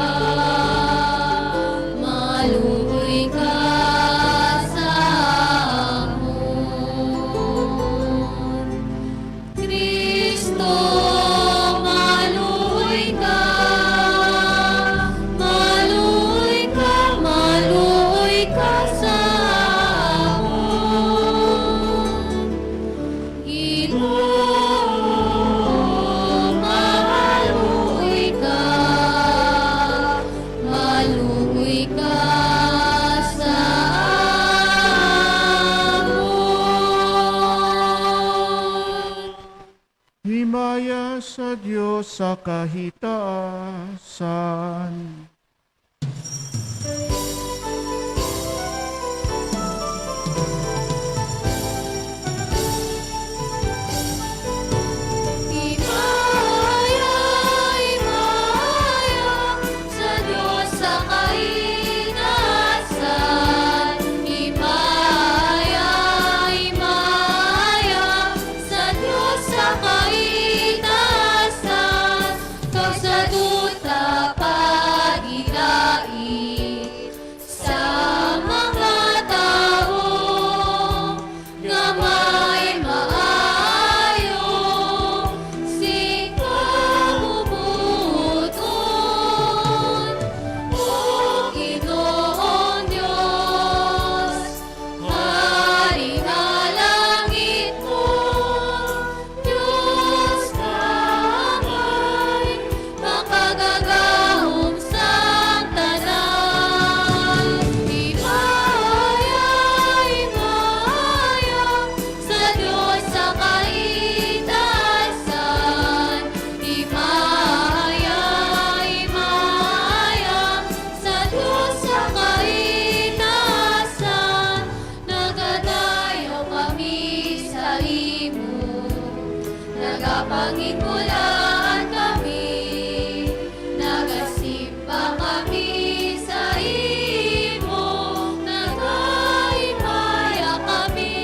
maluoy ka sa amon. Cristo, maluoy ka, maluoy ka, maluoy ka sa amon. Ginoo, maluoy ka, maluoy ka sa amon. Himaya sa Dios sa kahitaasan. Himaya, himaya sa Dios sa kahitaasan. Himaya, himaya sa Dios sa kahitaasan. Kag sa duta pagidai sa mga tawo nga may maayo sing kabubut-on, O Ginoong Dios, Hari nga langitnon, Dios nga may makagagahom sang tanan. Himaya, himaya sa Dios sa kahitaasan. Himaya, himaya sa Dios sa kahitaasan. Nagadayaw kami sa imo, nagapangingulaan kami, nagasimba kami sa imo, nagahimaya kami,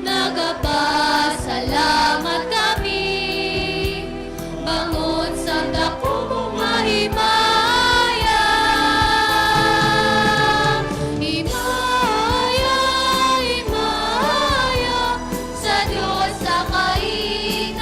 nagapasalamat kami. Bangon sa dako mo nga himaya. Himaya, himaya sa Dios sa kahitaasan.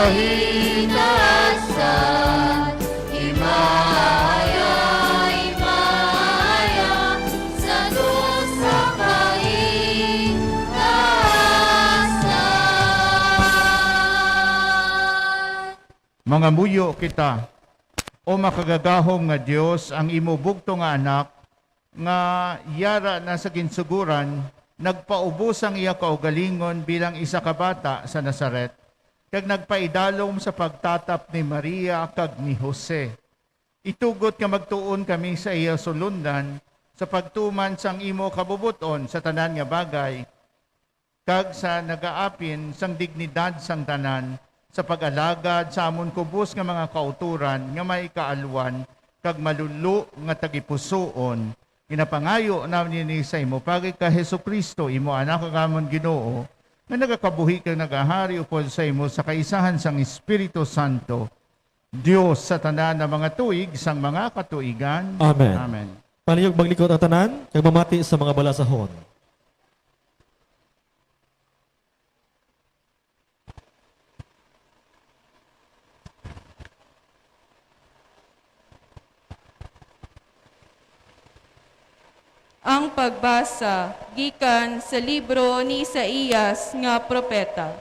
Himaya, himaya, sa dusa ka himaya. Mangamuyo kita. O makagagahom nga Dios, ang imo bugtong nga Anak, nga yara na sa ginsugoran, nagpaubos ang iya kaugalingon bilang isa ka bata sa Nazaret, kag nagpaidalom sa pagtatap ni Maria kag ni Jose. Itugot nga magtuon kami sa iya sulondan sa pagtuman sang imo kabubot-on sa tanan nga bagay, kag sa nagaapin sang dignidad sang tanan, sa pag-alagad sa amon kubos nga mga kautoran nga may kaalwan kag malulo nga tagipusoon. Ginapangayo namin ini sa imo pagkay ka Jesu-Cristo, imo Anak, kag amon Ginoo, nga nagakabuhi kag nagahari upod sa imo sa kaisahan sang Espiritu Santo, Dios sa tanan nga mga tuig sang mga katuigan. Amen. Amen. Palihog maglikot ang tanan, kag mamati sa mga balasahon. Ang pagbasa gikan sa libro ni Isaias nga propeta.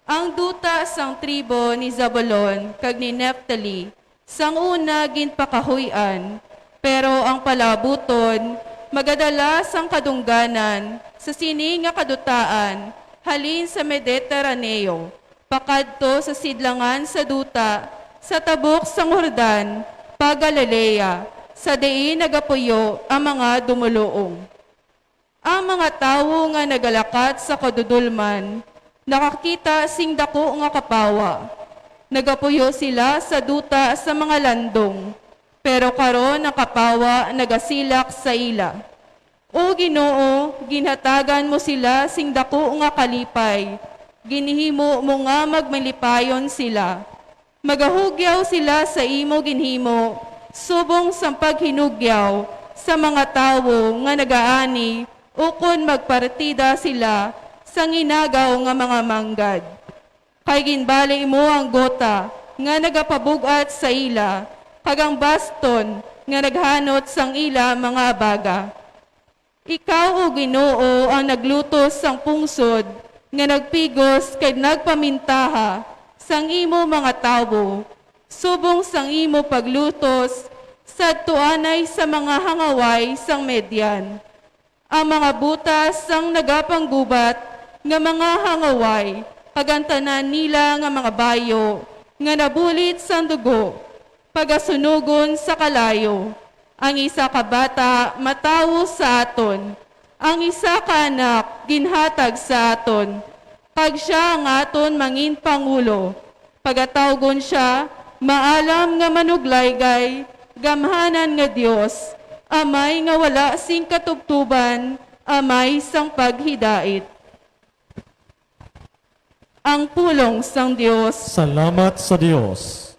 Ang duta sang tribo ni Zabulon kag ni Neftali sang una ginpakahuy-an, pero ang palaabuton magadala sang kadungganan sa sini nga kadutaan halin sa Mediterraneo, pakadto sa sidlangan sa duta, sa tabok sang Jordan, pa-Galilea, sa diin nagapuyo ang mga dumoluong. Ang mga tawo nga nagalakat sa kadudolman nakakita sing daku nga kapawa. Nagapuyo sila sa duta sa mga landong, pero karon ang kapawa nagasilak sa ila. O Ginoo, ginhatagan mo sila sing daku nga kalipay, ginhimo mo nga magmalipayon sila. Magahugyaw sila sa imo ginhimo, subong sang paghinugyaw sa mga tawo nga nagaani, ukon magpartida sila sang inagaw nga mga manggad. Kay ginbali mo ang gota nga nagapabug-at sa ila, kag ang baston nga naghanot sang ila mga abaga. Ikaw, O Ginoo, ang naglutos sang pungsod, nga nagpigos kag nagpamintaha sang imo mga tawo, subong sang imo paglutos sadto anay sa mga hangaway sang Midian. Ang mga butas sang nagapanggubat nga mga hangaway, kag ang tanan nila nga mga bayo nga nabulit sang dugo, pagasunugon sa kalayo. Ang isa ka bata matawo sa aton, ang isa ka anak ginhatag sa aton, kag sia ang aton mangin pangulo. Pagatawgon sia Maalam nga Manuglaygay, Gamhanan nga Dios, Amay nga wala sing katubtoban, Amay sang paghidait. Ang pulong sang Dios. Salamat sa Dios.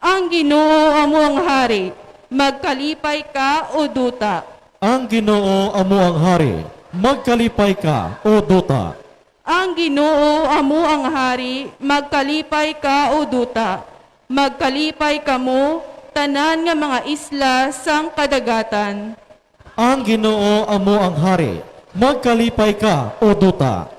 Ang Ginoo amo ang hari, magkalipay ka, O duta. Ang Ginoo amo ang hari, magkalipay ka, O duta. Ang Ginoo amo ang hari, magkalipay ka, O duta. Magkalipay kamo, tanan nga mga isla sang kadagatan. Ang Ginoo amo ang hari, magkalipay ka, O duta.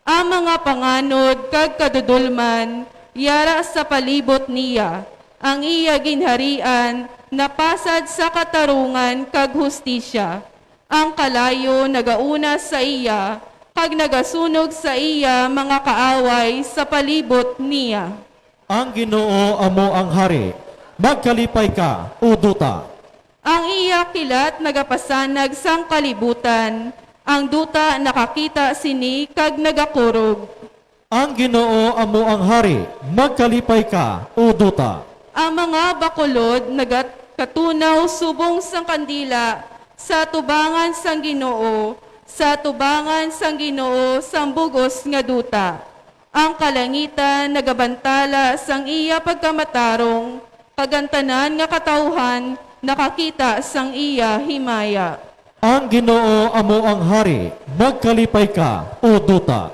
Ang mga panganod kag kadudolman yara sa palibot niya, ang iya ginharian napasad sa katarungan kag hustisya. Ang kalayo nagauna sa iya, kag nagasunog sa iya mga kaaway sa palibot niya. Ang Ginoo amo ang hari, magkalipay ka, O duta. Ang iya kilat nagapasanag sang kalibutan, ang duta nakakita sini kag nagakurog. Ang Ginoo amo ang hari, magkalipay ka, O duta. Ang mga bakulod nagakatunaw subong sang kandila sa atubangan sang Ginoo, sa atubangan sang Ginoo sang bug-os nga duta. Ang kalangitan nagabantala sang iya pagkamatarong, kag ang tanan nga katawuhan nakakita sang iya himaya. Ang Ginoo amo ang hari, magkalipay ka, O duta.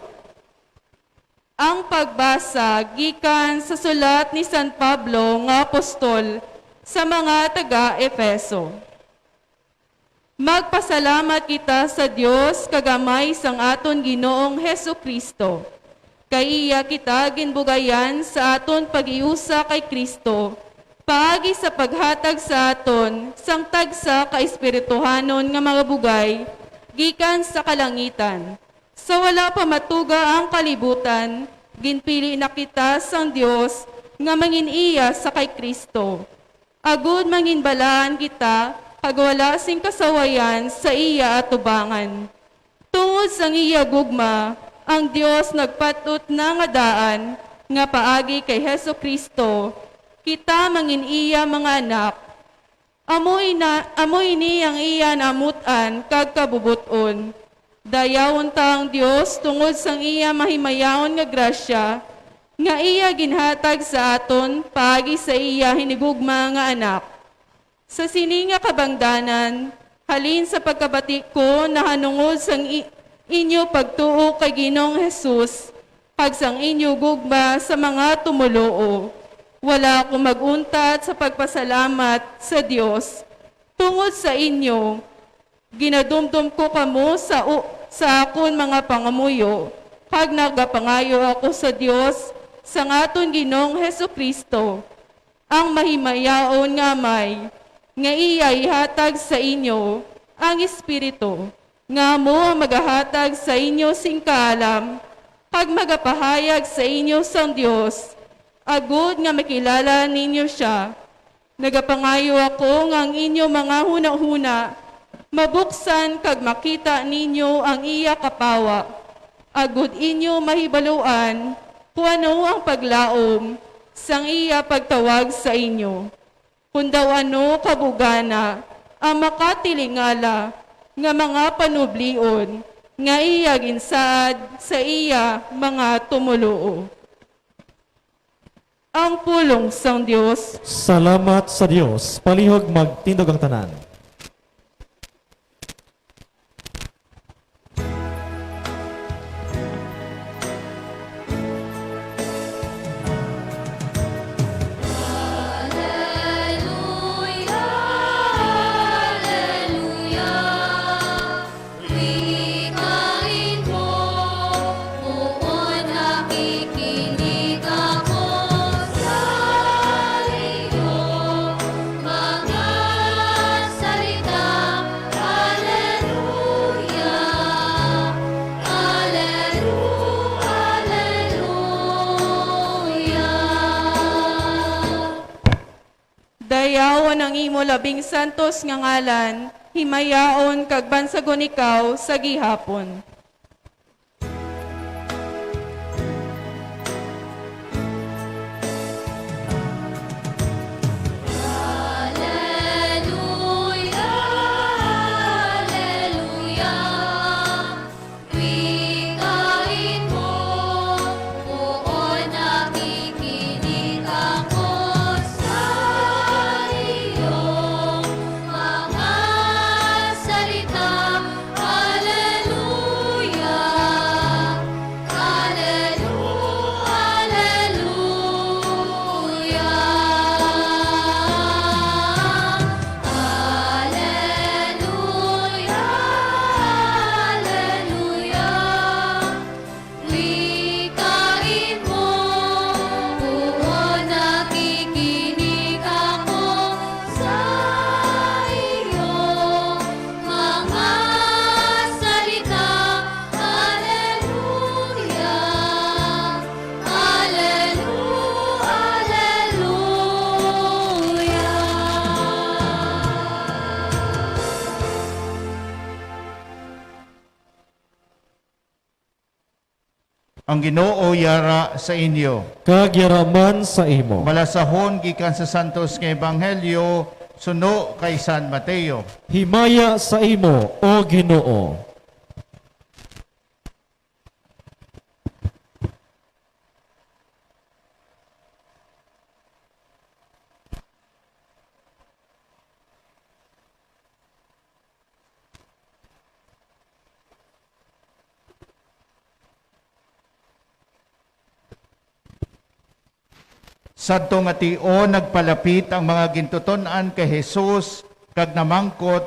Ang pagbasa gikan sa sulat ni San Pablo nga apostol sa mga taga-Efeso. Magpasalamat kita sa Dios kag Amay sang aton Ginoong Jesu-Cristo, kay iya kita ginbugayan sa aton paghiusa kay Cristo paagi sa paghatag sa aton sang tagsa ka espirituhanon nga mga bugay gikan sa kalangitan. Sa wala pa matuga ang kalibutan, ginpili na kita sang Dios nga mangin-iya sa kay Cristo, agud manginbalaan kita kag wala sing kasawayan sa iya atubangan. Tungod sang iya gugma, ang Dios nagpat-ot na nga daan nga paagi kay Jesu-Cristo kita mangin-iya mga anak. Amo ina, amo ini ang iya naamut-an kag kabubot-on. Dayawon ta ang Dios tungod sang iya mahimayaon nga grasya nga iya ginhatag sa aton paagi sa iya hinigugma nga Anak. Sa sini nga kabangdanan, halin sa pagkabati ko nahanungod sang i-, inyo pagtuo kay Ginoong Jesus, kag sang inyo gugma sa mga tumoluo. Wala ako mag-untat sa pagpasalamat sa Dios tungod sa inyo. Ginadumdom ko kamo sa u-, sa akon mga pangamuyo, kag nagapangayo ako sa Dios, sang aton Ginoong Jesu-Cristo, ang mahimayaon nga Amay, nga iya ihatag sa inyo ang Espiritu, nga amo ang magahatag sa inyo sing kaalam, kag magapahayag sa inyo sang Dios, agud nga makilala ninyo sia. Nagapangayo ako nga ang inyo mga hunahuna mabuksan kag makita ninyo ang iya kapawa, agud inyo mahibaluan kon ano ang paglaom sang iya pagtawag sa inyo, kon daw ano kabugana ang makatilingala nga mga panublion nga iya ginsaad sa iya mga tumoluo. Ang pulong sang Dios. Salamat sa Dios. Palihog magtindog ang tanan. Wikain mo, huon nakikinig ako sa iyo. Mga salita, Aleluya, Alelu-, Aleluya. Dayawon ang imo labing santos nga ngalan, himayaon kag bansagon ikaw sa gihapon. Aleluya, aleluya. Wikain mo, huon nakikinig ako sa iyong mga salita. Aleluya, alelu-, aleluya. Aleluya, aleluya. Wikain mo, huon nakikinig ako sa iyong mga salita. Aleluya, alelu-, aleluya. Ang Ginoo yara sa inyo. Kag yara man sa imo. Balasahon gikan sa Santos nga Ebanghelyo suno kay San Mateo. Himaya sa imo, O Ginoo. Sadto nga tion nagpalapit ang mga gintuton-an kay Jesus kag namangkot,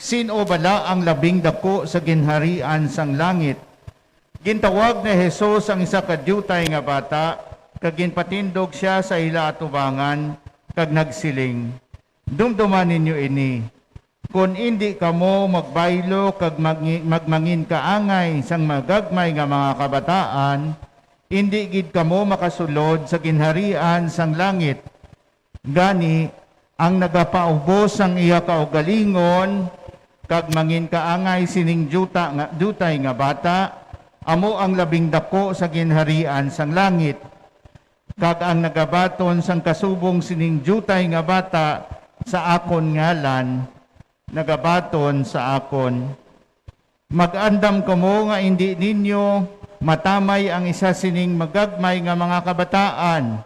"Sin-o bala ang labing daku sa ginharian sang langit?" Gintawag ni Jesus ang isa ka diutay nga bata, kag ginpatindog sia sa ila atubangan, kag nagsiling, "Dumduma ninyo ini. Kon indi kamo magbaylo kag mag-, magmanginkaangay sang magagmay nga mga kabataan, indi gid kamo makasulod sa ginharian sang langit. Gani, ang nagapaubos sang iya kaugalingon kag manginkaangay sining diuta nga, diutay nga bata, amo ang labing daku sa ginharian sang langit. Kag ang nagabaton sang kasubong sining diutay nga bata sa akon ngalan, nagabaton sa akon." Mag-andam kamo nga indi ninyo matamay ang isa sining magagmay nga mga kabataan.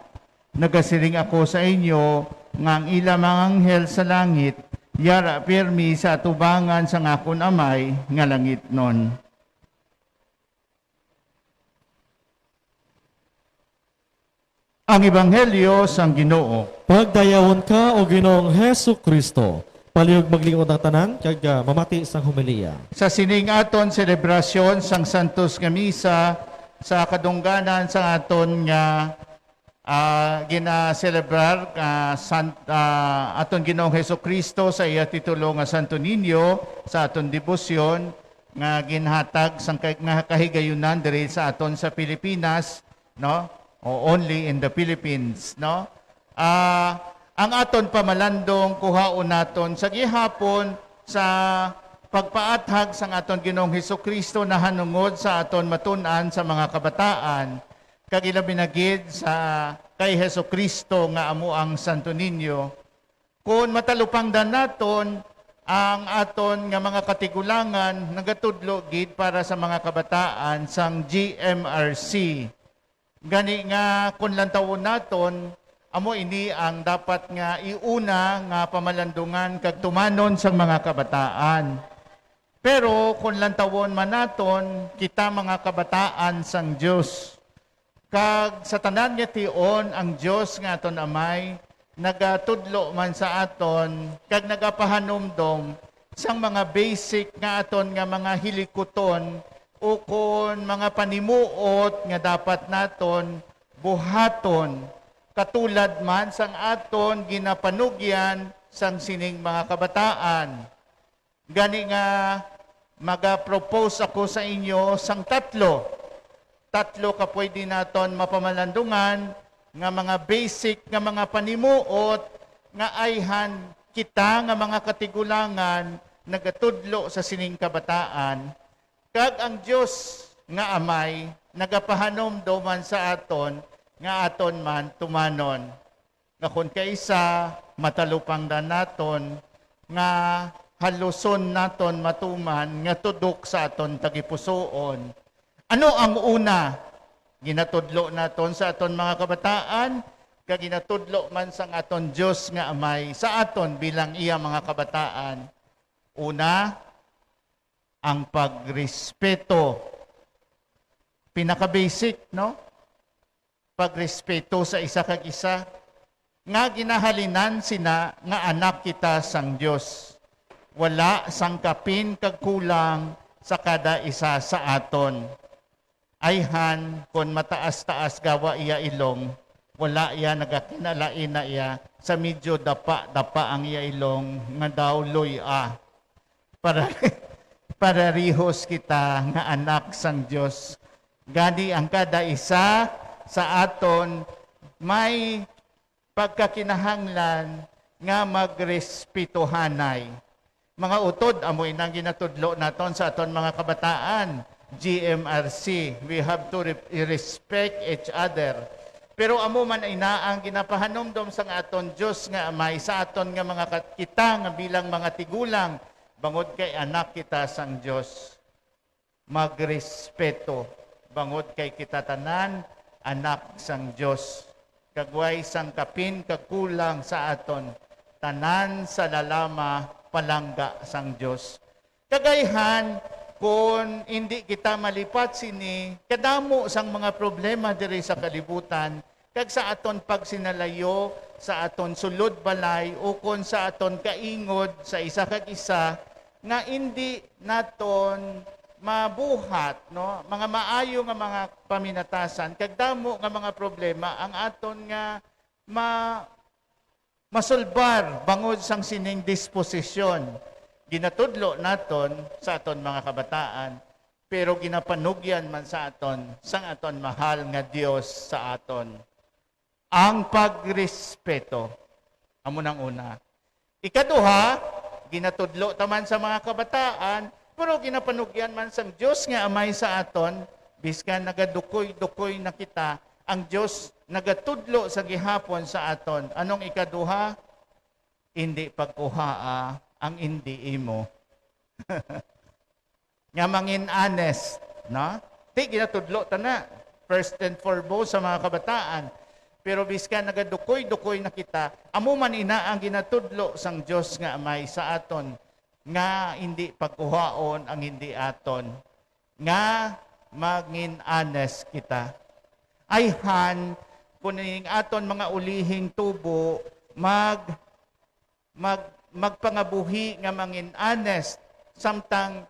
Nagasiling ako sa inyo nga ang ila mga anghel sa langit yara pirmi sa atubangan sang akon Amay nga langitnon. Ang Ebanghelyo sang Ginoo. Pagdayawon ka, O Ginoong Jesu-Cristo. Palihog maglingkod ang tanan, kag, ah, mamati sang homilya. Sa sining aton selebrasyon sang Santos nga Misa, sa kadungganan sang aton nga, ah, ginaselebrar, ah, san-, ah, aton Ginoong Jesu-Cristo sa iya titulo nga Santo Niño, sa aton debosyon nga ginhatag sang kay-, nga kahigayunan diri sa aton sa Pilipinas, no? O only in the Philippines, no? Ah, ang aton pamalandong kuhaon naton sa gihapon sa pagpaathag sang aton Ginoong Jesu-Cristo nahanungod sa aton matun-an sa mga kabataan, kag ilabi na gid sa kay Jesu-Cristo nga amo ang Santo Niño. Kon matalupangdan naton, ang aton nga mga katigulangan nagatudlo gid para sa mga kabataan sang G M R C. Gani nga, kon lantawon naton, amo ini ang dapat nga iuna nga pamalandungan kag tumanon sang mga kabataan. Pero kon lantawon man naton, kita mga kabataan sang Dios, kag sa tanan nga tion ang Dios nga aton Amay nagatudlo man sa aton kag nagapahanumdom sang mga basic nga aton nga mga hilikuton ukon mga panimuot nga dapat naton buhaton, katulad man sang aton ginapanugyan sang sining mga kabataan. Gani nga, maga-propose ako sa inyo sang tatlo. Tatlo ka pwede naton mapamalandungan nga mga basic nga mga panimuot nga ayhan kita nga mga katigulangan nagatudlo sa sining kabataan, kag ang Dios nga Amay nagapahanumdom man sa aton nga aton man tumanon. Nga kon kaisa, matalupangdan naton nga haluson naton matuman nga tudok sa aton tagipusoon. Ano ang una? Ginatudlo naton sa aton mga kabataan, kag ginatudlo man sang aton Dios nga Amay sa aton bilang iya mga kabataan. Una, ang pagrespeto. Pinaka-basic, no? Pagrespeto sa isa kag isa, nga ginahalinan sina nga anak kita sang Dios. Wala sang kapin kag kulang sa kada isa sa aton. Ayhan, kon mataas-taas gawa iya ilong, wala iya nagakinalain na iya sa medyo dapa-dapa ang iya ilong nga daw luy-a. Para, pararihos kita nga anak sang Dios. Gani, ang kada isa sa aton may pagkakinahanglan nga magrespetuhanay. Mga utod, amo inang ginatudlo naton sa aton mga kabataan, G M R C, we have to re-, respect each other. Pero amo man ina ang ginapahanumdom sang aton Dios nga Amay sa aton nga mga kat-, kita nga bilang mga tigulang, bangod kay anak kita sang Dios. Magrespeto, bangod kay kita tanan anak sang Dios, kag way sang kapin kag kulang sa aton, tanan sa lalama palangga sang Dios. Kag ayhan, kon indi kita malipat sini, kadamo sang mga problema diri sa kalibutan, kag sa aton pagsinalayo sa aton sulod balay ukon sa aton kaingod sa isa kag isa, nga indi naton mabuhat, no, mga maayo nga mga paminatasan, kag damo nga mga problema ang aton nga ma-, masulbar bangod sang sining disposisyon. Ginatudlo naton sa aton mga kabataan, pero ginapanugyan man sa aton sang aton mahal nga Dios sa aton. Ang pagrespeto. Amo nang una. Ikaduha, ginatudlo ta man sa mga kabataan, pero ginapanugyan man sang Dios nga Amay sa aton, biskan nagadukoy-dukoy na kita, ang Dios nagatudlo sa gihapon sa aton. Anong ikaduha? Indi pagkuhaa ang indi imo. Nga mangin honest, no? Ti, ginatudlo ta na, first and foremost sa mga kabataan. Pero biskan nagadukoy-dukoy na kita, amo man ina ang ginatudlo sang Dios nga Amay sa aton, nga indi pagkuhaon ang indi aton, nga mangin honest kita. Ayhan, kung ning aton mga ulihing tubo, mag mag-, magpangabuhi nga mangin honest, samtang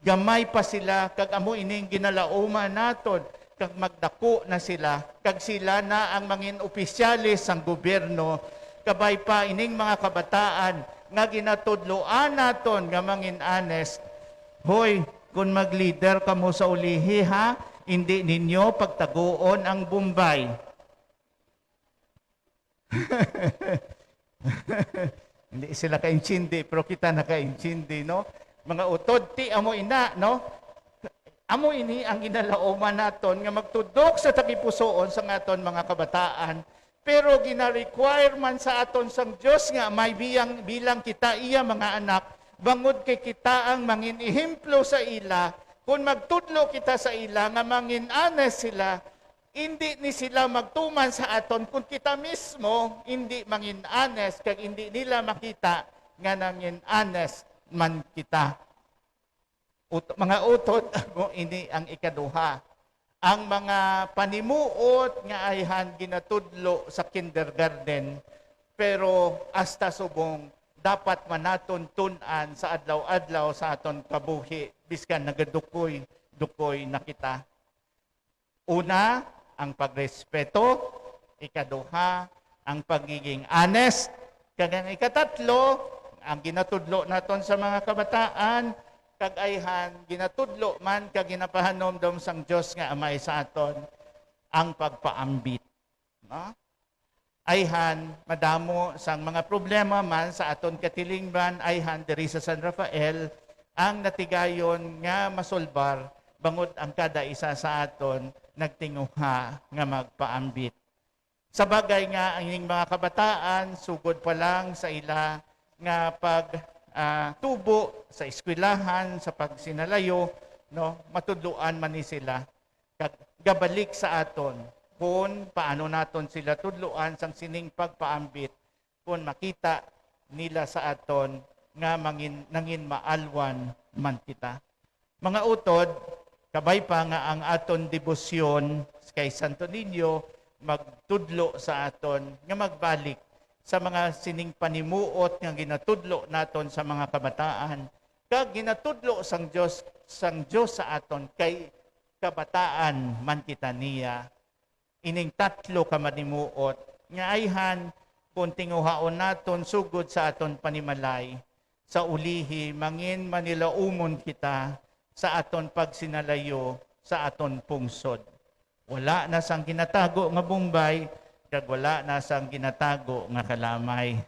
gamay pa sila, kag amo ining ginalauman naton, kag magdako na sila, kag sila na ang mangin opisyales sang gobyerno, kabay pa ining mga kabataan nga ginatudloan naton nga mangin honest. Hoy, kon mag-leader kamo sa ulihi, ha, indi ninyo pagtaguon ang Bombay. Hindi sila kaintindi, pero kita nakaintindi, no? Mga utod, ti amo ina, no? Amo ini ang ginalauman naton nga magtudok sa tagipusoon sa aton mga kabataan. Pero gina-require man sa aton sang Dios nga may biyang, bilang kita iya mga anak, bangod kay kita ang mangin ehemplo sa ila. Kung magtudlo kita sa ila nga mangin honest sila, indi ni sila magtuman sa aton kung kita mismo indi mangin honest kag indi nila makita nga nangin honest man kita. Ut-, mga utod, amo ini ang ikaduha. Ang mga panimuot nga ayhan ginatudlo sa kindergarten, pero hasta subong dapat man naton tun-an sa adlaw-adlaw sa aton kabuhi, biskan nagadukoy-dukoy na kita. Una, ang pagrespeto. Ikaduha, ang pagiging honest. Kag ang ikatatlo, ang ginatudlo naton sa mga kabataan, kag ayhan, ginatudlo man kag ginapahanumdom sang Dios nga Amay sa aton, ang pagpaambit. No? Ayhan, madamo sang mga problema man sa aton katilingban, ayhan, diri sa San Rafael, ang natigayon nga masulbar, bangod ang kada isa sa aton nagtinguha nga magpaambit. Sa bagay nga, ang ining mga kabataan, sugod pa lang sa ila nga pag, ah, tubo sa eskwelahan, sa pagsinalayo, no, matudloan man ni sila. Kag gabalik sa aton kon paano naton sila tudloan sang sining pagpaambit, kon makita nila sa aton nga mangin-, nangin maalwan man kita. Mga utod, kabay pa nga ang aton debosyon kay Santo Niño magtudlo sa aton nga magbalik sa mga sining panimuot nga ginatudlo naton sa mga kabataan, kag ginatudlo sang Dios, sang Dios sa aton kay kabataan man kita niya. Ining tatlo ka manimuot nga ayhan, kung tinguhaon naton sugod sa aton panimalay, sa ulihi mangin manilaumon kita sa aton pagsinalayo sa aton pungsod. Wala na sang ginatago nga Bombay, kag wala na sang ginatago nga kalamay.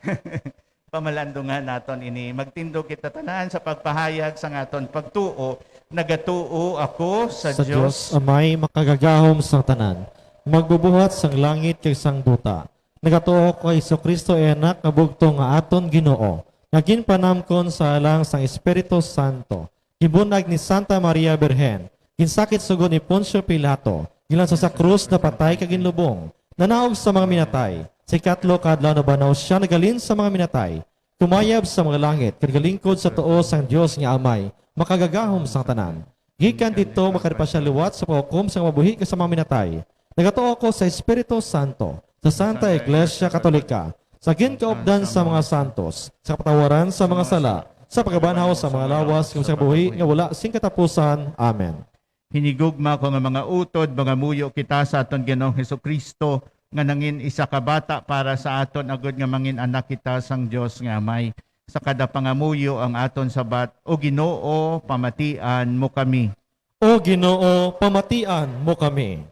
Pamalandungan naton ini. Magtindog kita tanan sa pagpahayag sang aton pagtuo. Nagatuo ako sa Sa Dios. Dios Amay makagagahom sang tanan, magbubuhat sang langit kag sang duta. Nagatuo ako kay Jesu-Cristo, iya Anak nga bugtong nga aton Ginoo, nga ginpanamkon sa alang sang Espiritu Santo. Gibunag ni Santa Maria Birhen, ginsakit sugod ni Poncio Pilato, ginlansa sa krus, napatay kag ginlubong, nanaog sa mga minatay. Sa ikatlo ka adlaw nabanaw sia, naghalin sa mga minatay, kumayab sa mga langit, kag nagalingkod sa tuo sang Dios nga Amay, makagagahom sang tanan. Gikan didto, makadpasya liwat sa paghukom sa mga mabuhi kag sa mga minatay. Nagatuo ako sa Espiritu Santo, sa Santa Iglesia Katolika, sa ginkaupdan sa mga santos, sa kapatawaran sa mga sala, sa pagkabanhaw sa mga lawas, kag sa kabuhi nga wala sing katapusan. Amen. Hinigugma ko nga mga utod, mangamuyo kita sa aton Ginoong Jesu-Cristo, nga nangin isa ka bata para sa aton, agod nga mangin anak kita sang Dios nga Amay. Sa kada pangamuyo ang aton sabat, O Ginoo, pamatian mo kami. O Ginoo, pamatian mo kami.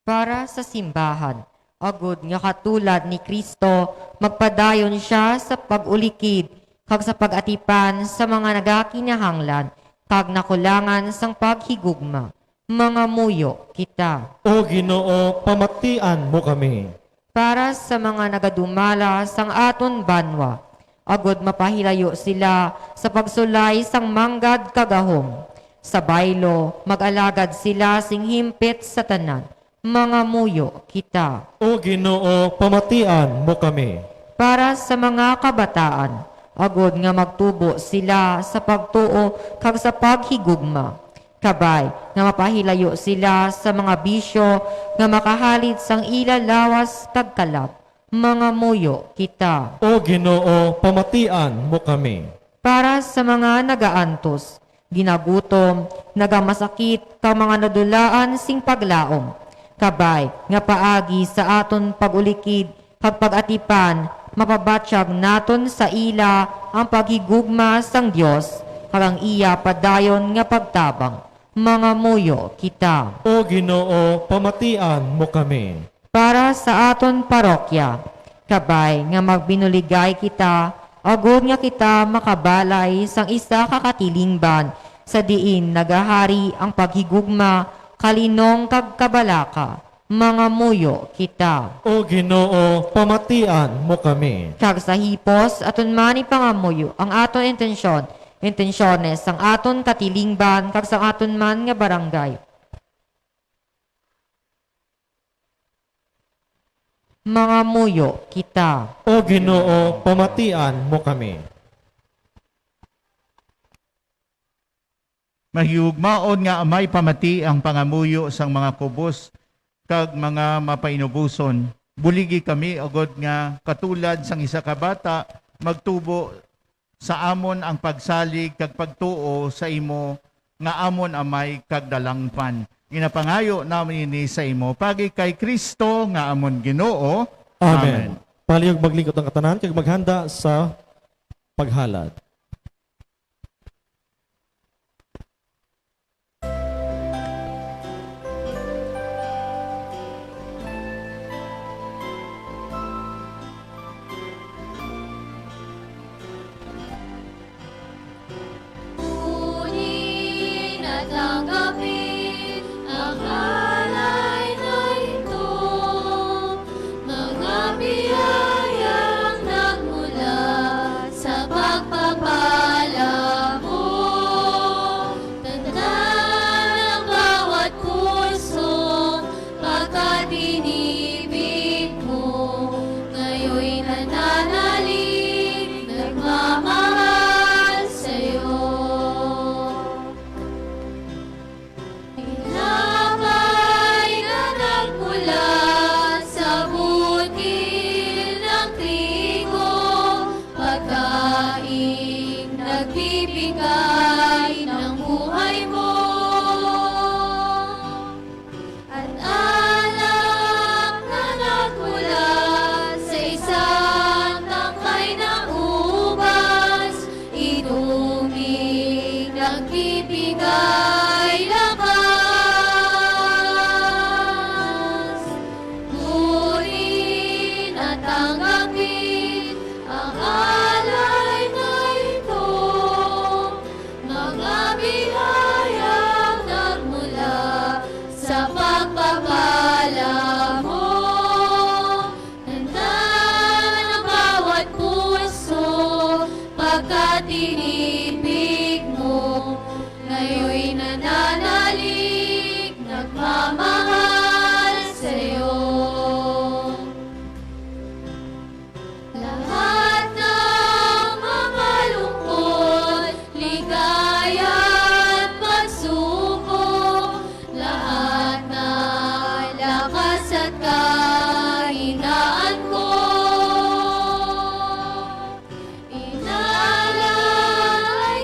Para sa simbahan, agod nga katulad ni Cristo, magpadayon sia sa pag-ulikid kag sa pag-atipan sa mga nagakinahanglan kag nakulangan sang paghigugma. Mangamuyo kita. O Ginoo, pamatian mo kami. Para sa mga nagadumala sang aton banwa, agod mapahilayo sila sa pagsulay sang manggad kagahom. Sa baylo, mag-alagad sila sing himpit sa tanan. Mangamuyo kita. O Ginoo, pamatian mo kami. Para sa mga kabataan, agod nga magtubo sila sa pagtuo kag sa paghigugma, kabay nga mapahilayo sila sa mga bisyo nga makahalid sang ila lawas kag kalag. Mangamuyo kita. O Ginoo, pamatian mo kami. Para sa mga nagaantos, ginagutom, nagamasakit, kag mga nadulaan sing paglaom, kabay nga paagi sa aton pag-ulikid kag pag-atipan, mapabatyag naton sa ila ang paghigugma sang Dios kag ang iya padayon nga pagtabang. Mangamuyo kita. O Ginoo, pamatian mo kami. Para sa aton parokya, kabay nga magbinuligay kita, agod nga kita makabalay sang isa ka katilingban sa diin nagahari ang paghigugma, kalinong kag kabalaka. Mangamuyo kita. O Ginoo, pamatian mo kami. Kag sa hipos, aton man ipangamuyo ang aton intensyon, intensyones sang aton katilingban kag sang aton man nga barangay. Mangamuyo kita. O Ginoo, pamatian mo kami. Mahigugmaon nga Amay, pamati ang pangamuyo sang mga kubos kag mga mapainuboson. Buligi kami, agod nga katulad sang isa ka bata, magtubo sa amon ang pagsalig kag pagtuo sa imo nga amon Amay kag Dalangpan. Ginapangayo namon ini sa imo paagi kay Cristo nga amon Ginoo. Amen. Amen. Palihog maglingkod ang katanan kag maghanda sa paghalad. Kunin at tanggapin ang alay na ito, mga biyayang nagmula sa pagpapalala.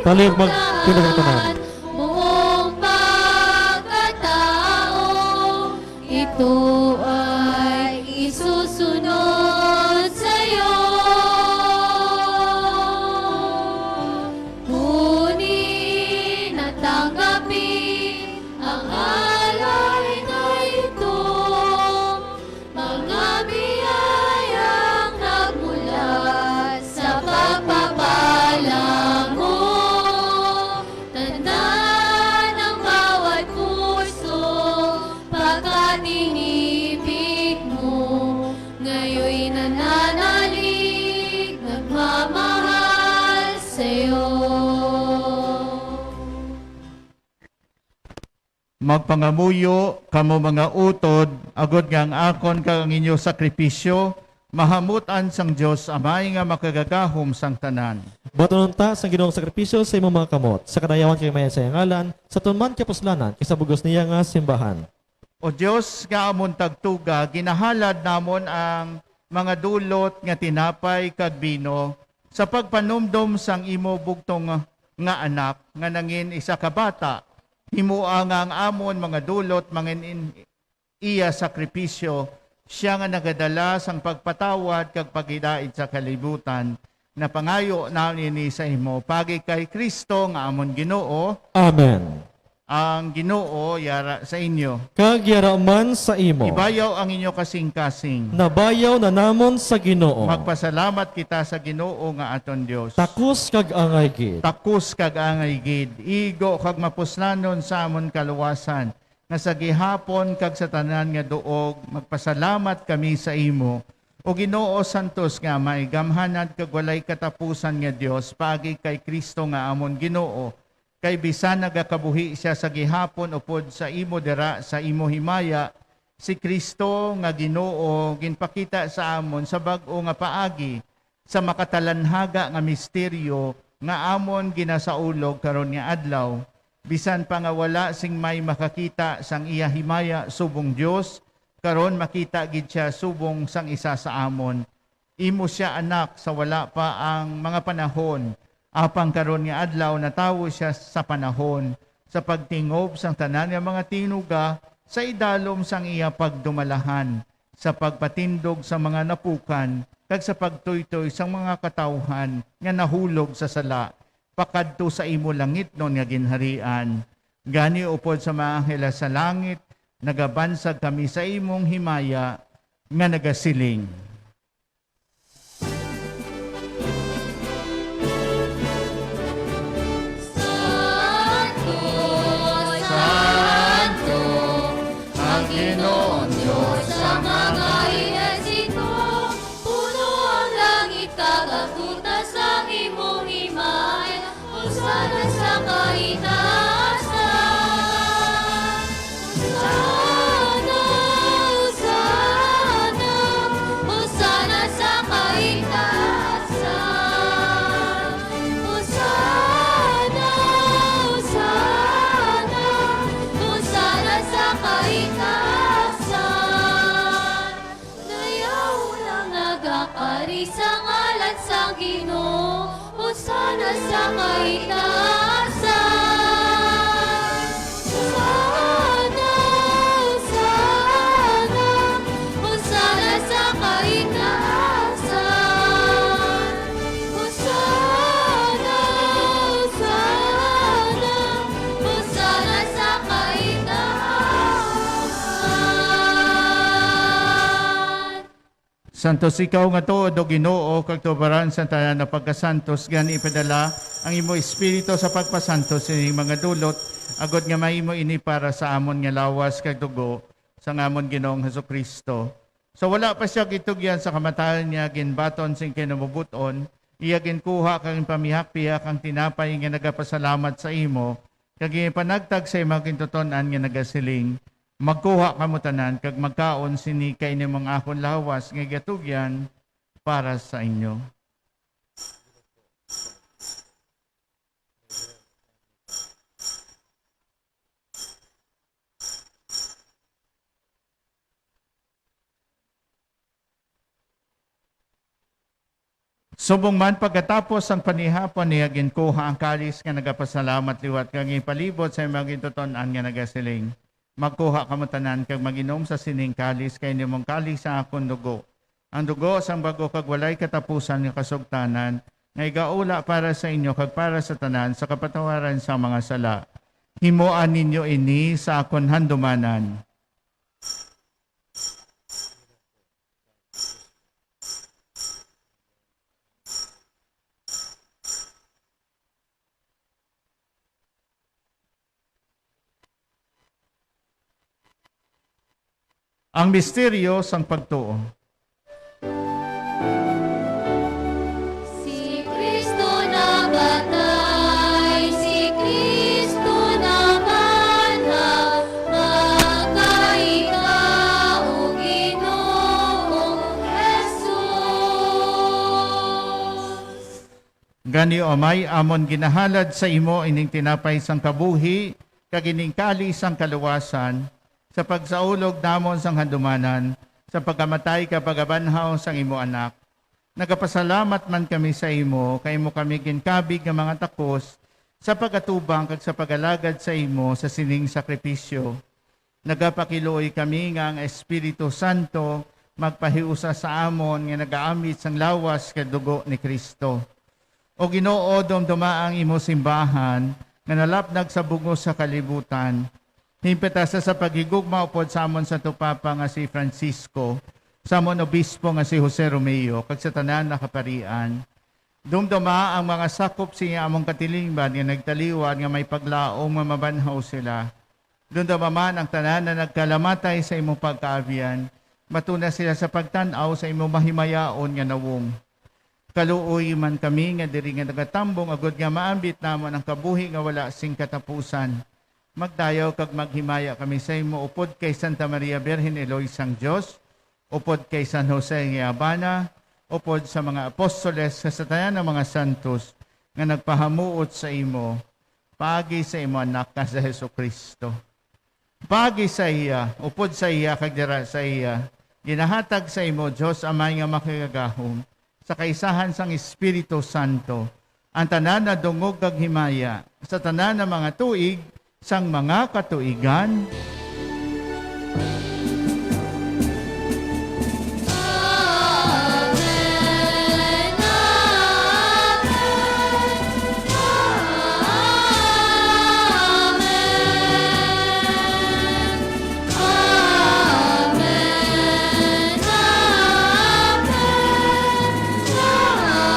Kalig magpinagtanan. Buong pagkatao, ito ay isusunod sa'yo. Kunin at tanggapin ang alay na ito. Mga biyayang nagmula sa pagpapala mo, tanda ng bawat puso, pagkat inibig mo, ngayoy nananalig, nagmamahal sa'yo. Magpangamuyo kamo, mga utod, agod nga ang akon kag ang inyo sakripisyo mahamutan sang Dios Amay nga makagagahom sang tanan. Batunon ta sang Ginoong sakripisyo sa imong mga kamot, sa kadayawan kag maya sa iyang ngalan, sa tuman kapuslanan kag sa bugos niya nga simbahan. O Dios nga amon tagtuga, ginahalad namon ang mga dulot nga tinapay kag bino sa pagpanumdom sang imo bugtong nga Anak nga nangin isa ka bata. Himoa nga ang amon mga dulot mangin-, iya sakripisyo, sia nga nagadala sang pagpatawad kag paghidait sa kalibutan. Napangayo namon ini sa imo, paagi kay Cristo nga amon Ginoo. Amen. Ang Ginoo yara sa inyo. Kag yara man sa imo. Ibayaw ang inyo kasing-kasing. Nabayaw na namon sa Ginoo. Magpasalamat kita sa Ginoo nga aton Dios. Takos kag angay gid. Takos kag angay gid. Igo kag mapuslanon sa amon kaluwasan, nga sa gihapon kag sa tanan nga duog magpasalamat kami sa imo, O Ginoo, santos nga Amay, gamhanad kag walay katapusan nga Dios, paagi kay Cristo nga amon Ginoo. Kay bisan nagakabuhi sia sa gihapon upod sa imo dira sa imo himaya, si Cristo nga Ginoo ginpakita sa amon sa bag-o nga paagi, sa makatalanhaga nga misteryo nga amon ginasaulog karon nga adlaw, bisan pa nga wala sing may makakita sang iya himaya subong Dios, karon makita gid sia subong sang isa sa amon. Imo sia anak sa wala pa ang mga panahon, apang karon nga adlaw natawo sia sa panahon, sa pagtingob sang tanan nga mga tinuga, sa idalom sang iya pagdumalahan, sa pagpatindog sa mga napukan, kag sa pagtuytoy sang mga katawuhan nga nahulog sa sala, pakadto sa imo langitnon nga ginharian. Gani, upod sa mga anghel sa langit, nagabansag kami sa imong himaya nga nagasiling: Santo, santo, ang Ginoong Dios sa mga ejército, puno ang langit kag ang tuta sang imong himaya. Hosanna sa kaitaasan. Hosanna, Hosanna, Hosanna sa kaitaasan. Hosanna, Hosanna, Hosanna sa kaitaasan. Nayaw lang nagakari sa ngalan sang Ginoo. Hosanna sa kaitaasan. Hosanna, Hosanna, Hosanna sa kaitaasan. Hosanna, Hosanna, Hosanna sa kaitaasan. Santos ikaw nga tuod, O Ginoo, kag tubaran sang tanan nga pagkasantos, gani ipadala ang imo Espiritu sa pagpasantos sining mga dulot, agod nga mahimo ini para sa amon nga lawas kag dugo sang amon Ginoong Jesu-Cristo. Sa wala pa sia gitugyan sa kamatayon niya, ginbaton sing kinamubut-on, iya ginkuha kag ginpamihak-pihak ang tinapay nga nagapasalamat sa imo, kag ginpanagtag sa imo gintuton-an nga nagasiling: Magkuha kamo tanan kag magkaon sini, kay ini ang akon lawas nga gatugyan para sa inyo. Subong man, pagkatapos sang panihapon, iya ginkuha ang kalis nga nagapasalamat liwat kag ginpalibot sa iyang mga gintuton-an nga nagasiling, "Magkuha kamo tanan kag mag-inom sa sining kalis, kay ini amo ang kalis sang akon dugo, ang dugo sang bag-o kag walay katapusan nga kasugtanan, nga igaula para sa inyo kag para sa tanan sa kapatawaran sang mga sala. Himoa ninyo ini sa akon handumanan." Ang misteryo sang pagtuo. Si Cristo namatay, si Cristo nabanhaw, nga ikaw, O Ginoong Jesus. Gani, O Amay, amon ginahalad sa imo ining tinapay sang kabuhi kag ining kalis sang kaluwasan, sa pagsaulog namon sang handumanan sa pagkamatay kag pagkabanhaw sang imo Anak. Nagapasalamat man kami sa imo, kay imo kami ginkabig nga mga takos sa pagatubang kag sa pagalagad sa imo sa sining sakripisyo. Nagapakiluoy kami nga ang Espiritu Santo magpahiusa sa amon nga nagaambit sang lawas kag dugo ni Cristo. O Ginoo, dumduma ang imo simbahan nga nalapnag sa bug-os sa kalibutan. Himpita sa, sa paghigugma upod sa amon Santo Papa nga si Francisco, sa amon Obispo nga si Jose Romeo, kag sa tanan nga kaparian. Dumduma ang mga sakop sini among katilingban nga nagtaliwan nga may paglaom nga mabanhaw sila. Dumduma man ang tanan nga nagkalamatay sa imong pagkaabian, matuna sila sa pagtan-aw sa imong mahimayaon nga nawong. Kaluoy man kami nga diri nga nagatambong, agod nga maambit namon ang kabuhi nga wala sing katapusan. Magdayaw kag maghimaya kami sa imo upod kay Santa Maria Birhen, Iloy sang Dios, upod kay San Jose nga Abana, upod sa mga apostoles, sa tanan nga mga santos nga nagpahamuot sa imo, paagi sa imo Anak nga si Jesu-Cristo. Paagi sa iya, upod sa iya, kag dira sa iya, ginahatag sa imo, Dios Amay nga Makagagahom, sa kaisahan sang Espiritu Santo, ang tanan nga dungog kag himaya sa tanan nga mga tuig sang mga katuigan. Amen. Amen. Amen.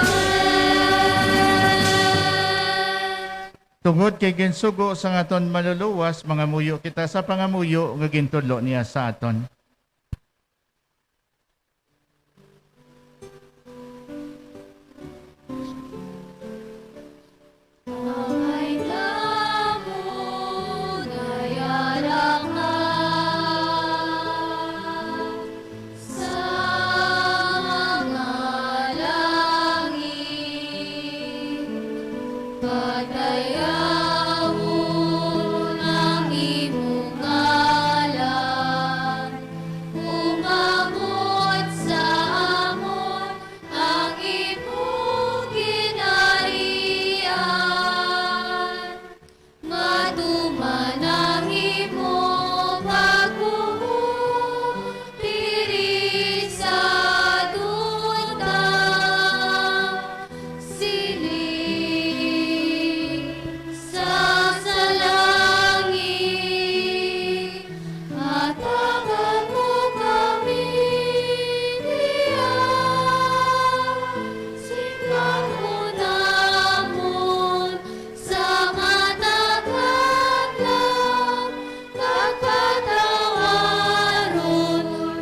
Amen. Tungod kay ginsugo sang aton Manluluwas, mangamuyo kita sa pangamuyo nga gintudlo niya sa aton. Amay namon nga yara ka sa mga langit, padayawon ang imo ngalan, umabot sa amon ang imo ginharian, matuman ang imo pagbuot diri sa duta, siling sa, sa langit. Hatagan mo kami niya, sing kamot-amon sa matag adlaw, kag patawaron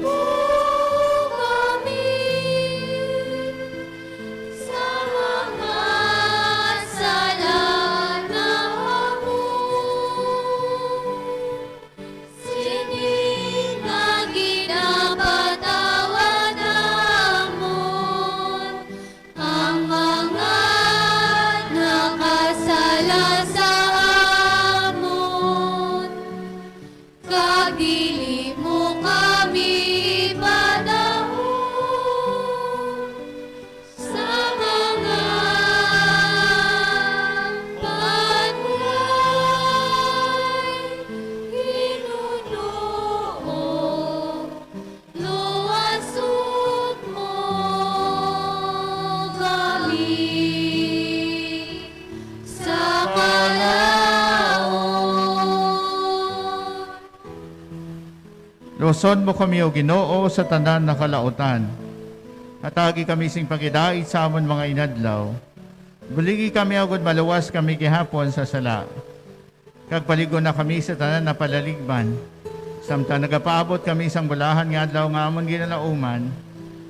mo kami sa mga sala namon. Sini nga ginapatawad namon ang mga nakasala sa amon, kag dili mo kami padahon Luwason mo kami, O Ginoo, sa tanan nga kalautan. Hatagi kami sing paghidait sa amon mga inadlaw. Buligi kami agod maluwas kami gihapon sa sala. Kag paligon na kami sa tanan nga palaligban, samtang nagapaabot kami sang bulahan nga adlaw nga amon ginalauman,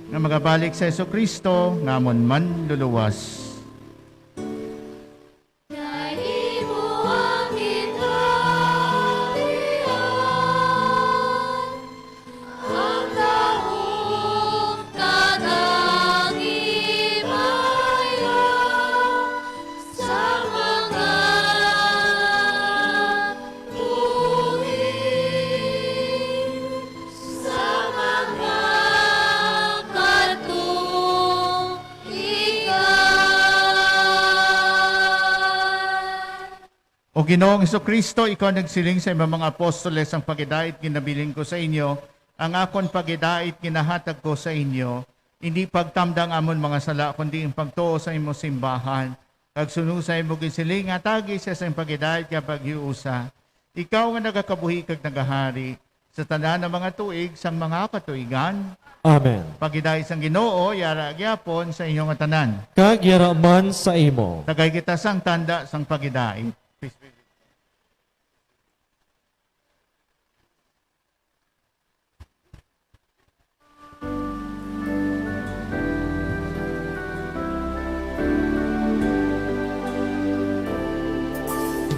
nga magabalik si Jesu-Cristo nga amon Manluluwas. Kay imo ang ginharian, ang gahom kag ang himaya sa mga tuig, sa mga katuigan. O Ginoong Jesu-Cristo, ikaw nagsiling sa imong mga apostoles, "Ang paghidait ginabilin ko sa inyo, ang akon paghidait ginahatag ko sa inyo." Indi pagtamda ang amon mga sala, kundi ang pagtuo sa imo simbahan, kag suno sa imo ginsiling, hatagi siya sing paghidait nga paghiusa. Ikaw nga nagakabuhi kag nagahari sa tanan nga mga tuig sang mga katuigan. Amen. Paghidait sang Ginoo, yara gyapon sa inyo nga tanan. Kag yara man sa imo. Tagay kita sang tanda sang paghidait.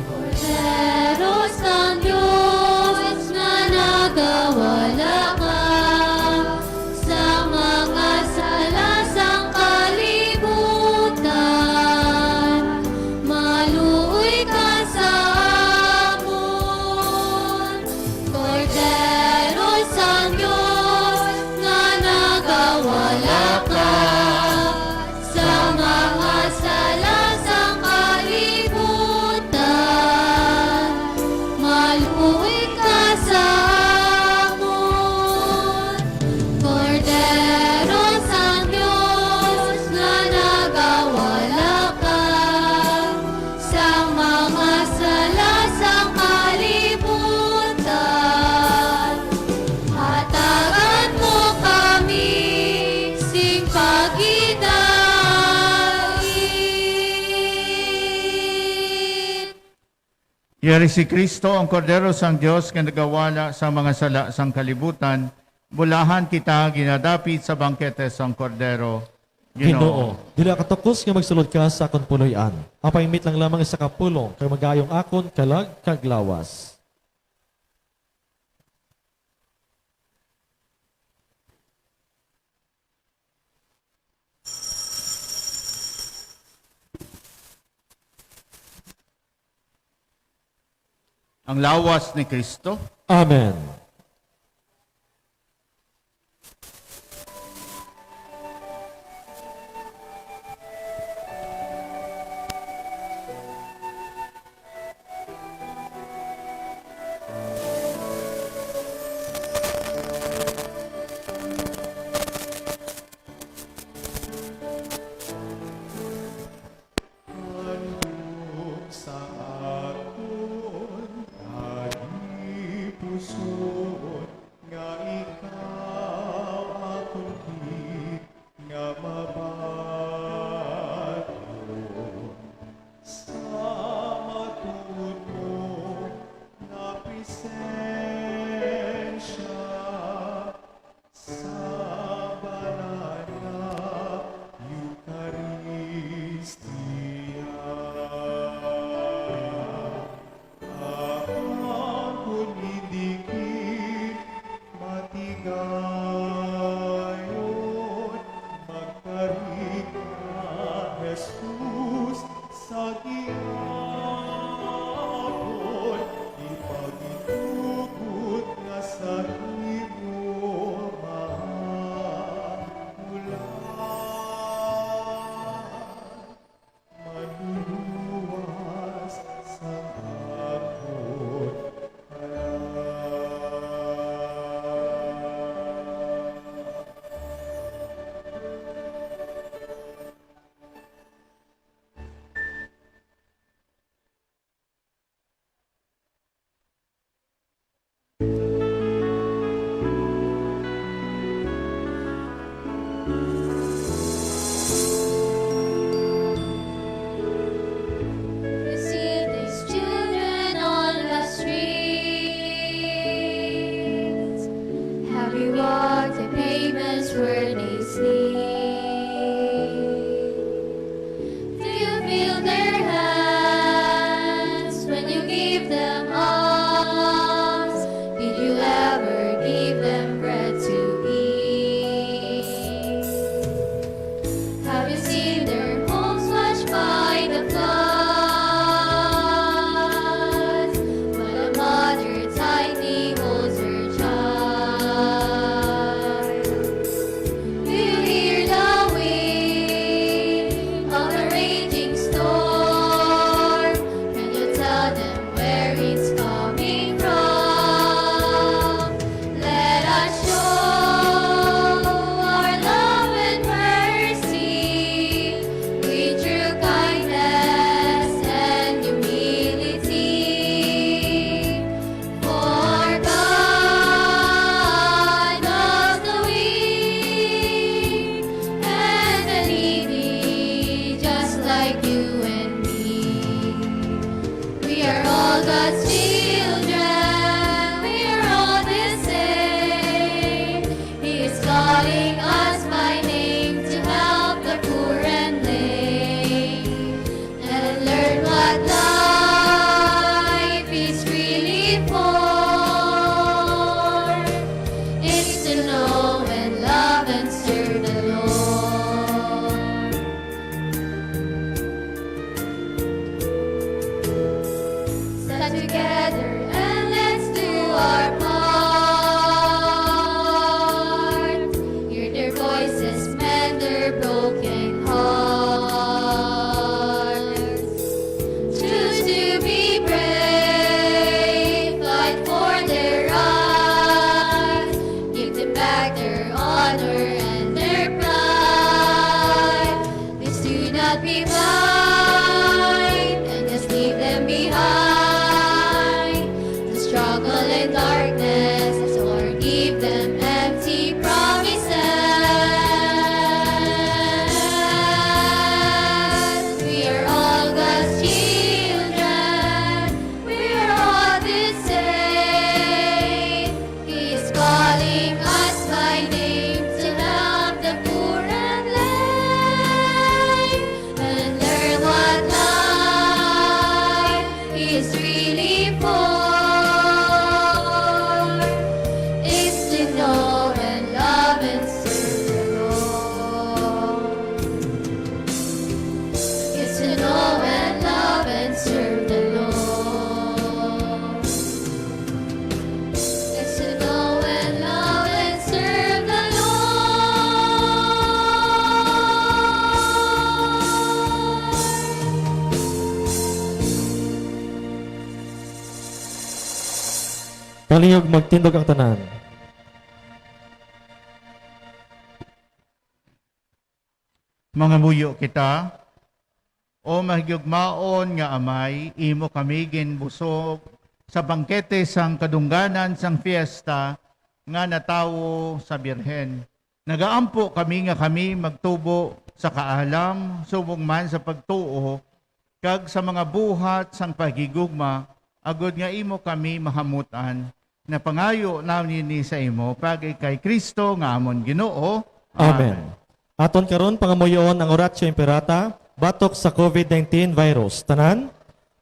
Kordero sang Dios nga nagawala ka sa mga sala sang kalibutan, maluoy ka sa amon. Kordero sang Dios nga nagawala ka sa mga sala sang kalibutan, maluoy ka sa amon. Kordero sang Dios nga nagawala ka sa mga sala sang kalibutan, hatagan mo kami sing paghidait. Yari si Cristo, ang Kordero sang Dios nga nagawala sa mga sala sang kalibutan. Bulahan kita ginadapit sa bangkete sang Kordero. Ginoo, dili ako tukos nga magsulod ka sa akon puloy-an. Apay mitlang lamang isa ka pulong kag magaayo ang akon kalag kag lawas. Ang lawas ni Cristo. Amen. Handom sa akon tagipusoon nga ikaw akon gid nga mabadlon sa matuod mo nga presensya. Sa banal nga Eukaristia, apan kon hindi gid, mat-, Palihog magtindog ang tanan. Mangamuyo kita. O mahigugmaon nga Amay, imo kami ginbusog sa bangkete sang kadungganan sang fiesta nga natawo sa Birhen. Nagaampo kami nga kami magtubo sa kaalam, subong man sa pagtuo, kag sa mga buhat sang paghigugma, agod nga imo kami mahamut-an. Napangayo namin ini sa imo, pag kay Kristo nga amon Ginoo. Amen. Amen. Aton karon pangamuyoon ang Oratio Imperata batok sa covid nineteen virus. Tanan,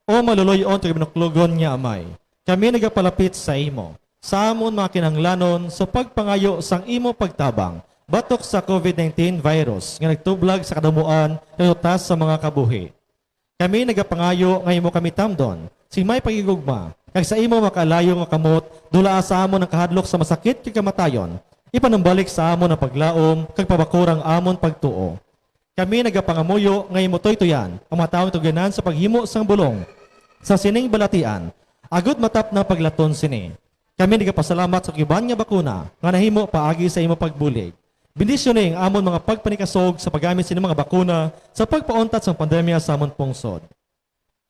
O maluloy-on kag binuklogon nga Amay, kami nagapalapit sa imo sa amon mga kinahanglanon sa pagpangayo sang imo pagtabang batok sa covid nineteen virus nga nagtublag sa kadamuan kag lutas sa mga kabuhi. Kami nagapangayo nga imo kami tamdon sing may paghigugma, kag sa imo makalayo nga kamot dulaa sa amon ang kahadlok sa masakit kag kamatayon, ipanumbalik sa amon ang paglaom kag pabakura ang amon pagtuo. Kami nagapangamuyo nga imo tuytoyan ang mga tawo nga tugyanan sa paghimo sang bulong sa sining balatian, agud matapnang paglaton sini. Kami nagapasalamat sa kauban nga bakuna nga nahimo paagi sa imo pagbulig. Bendisyoni ang amon mga pagpanikasog sa paggamit sini mga bakuna sa pagpauntat sang pandemya sa amon pungsod.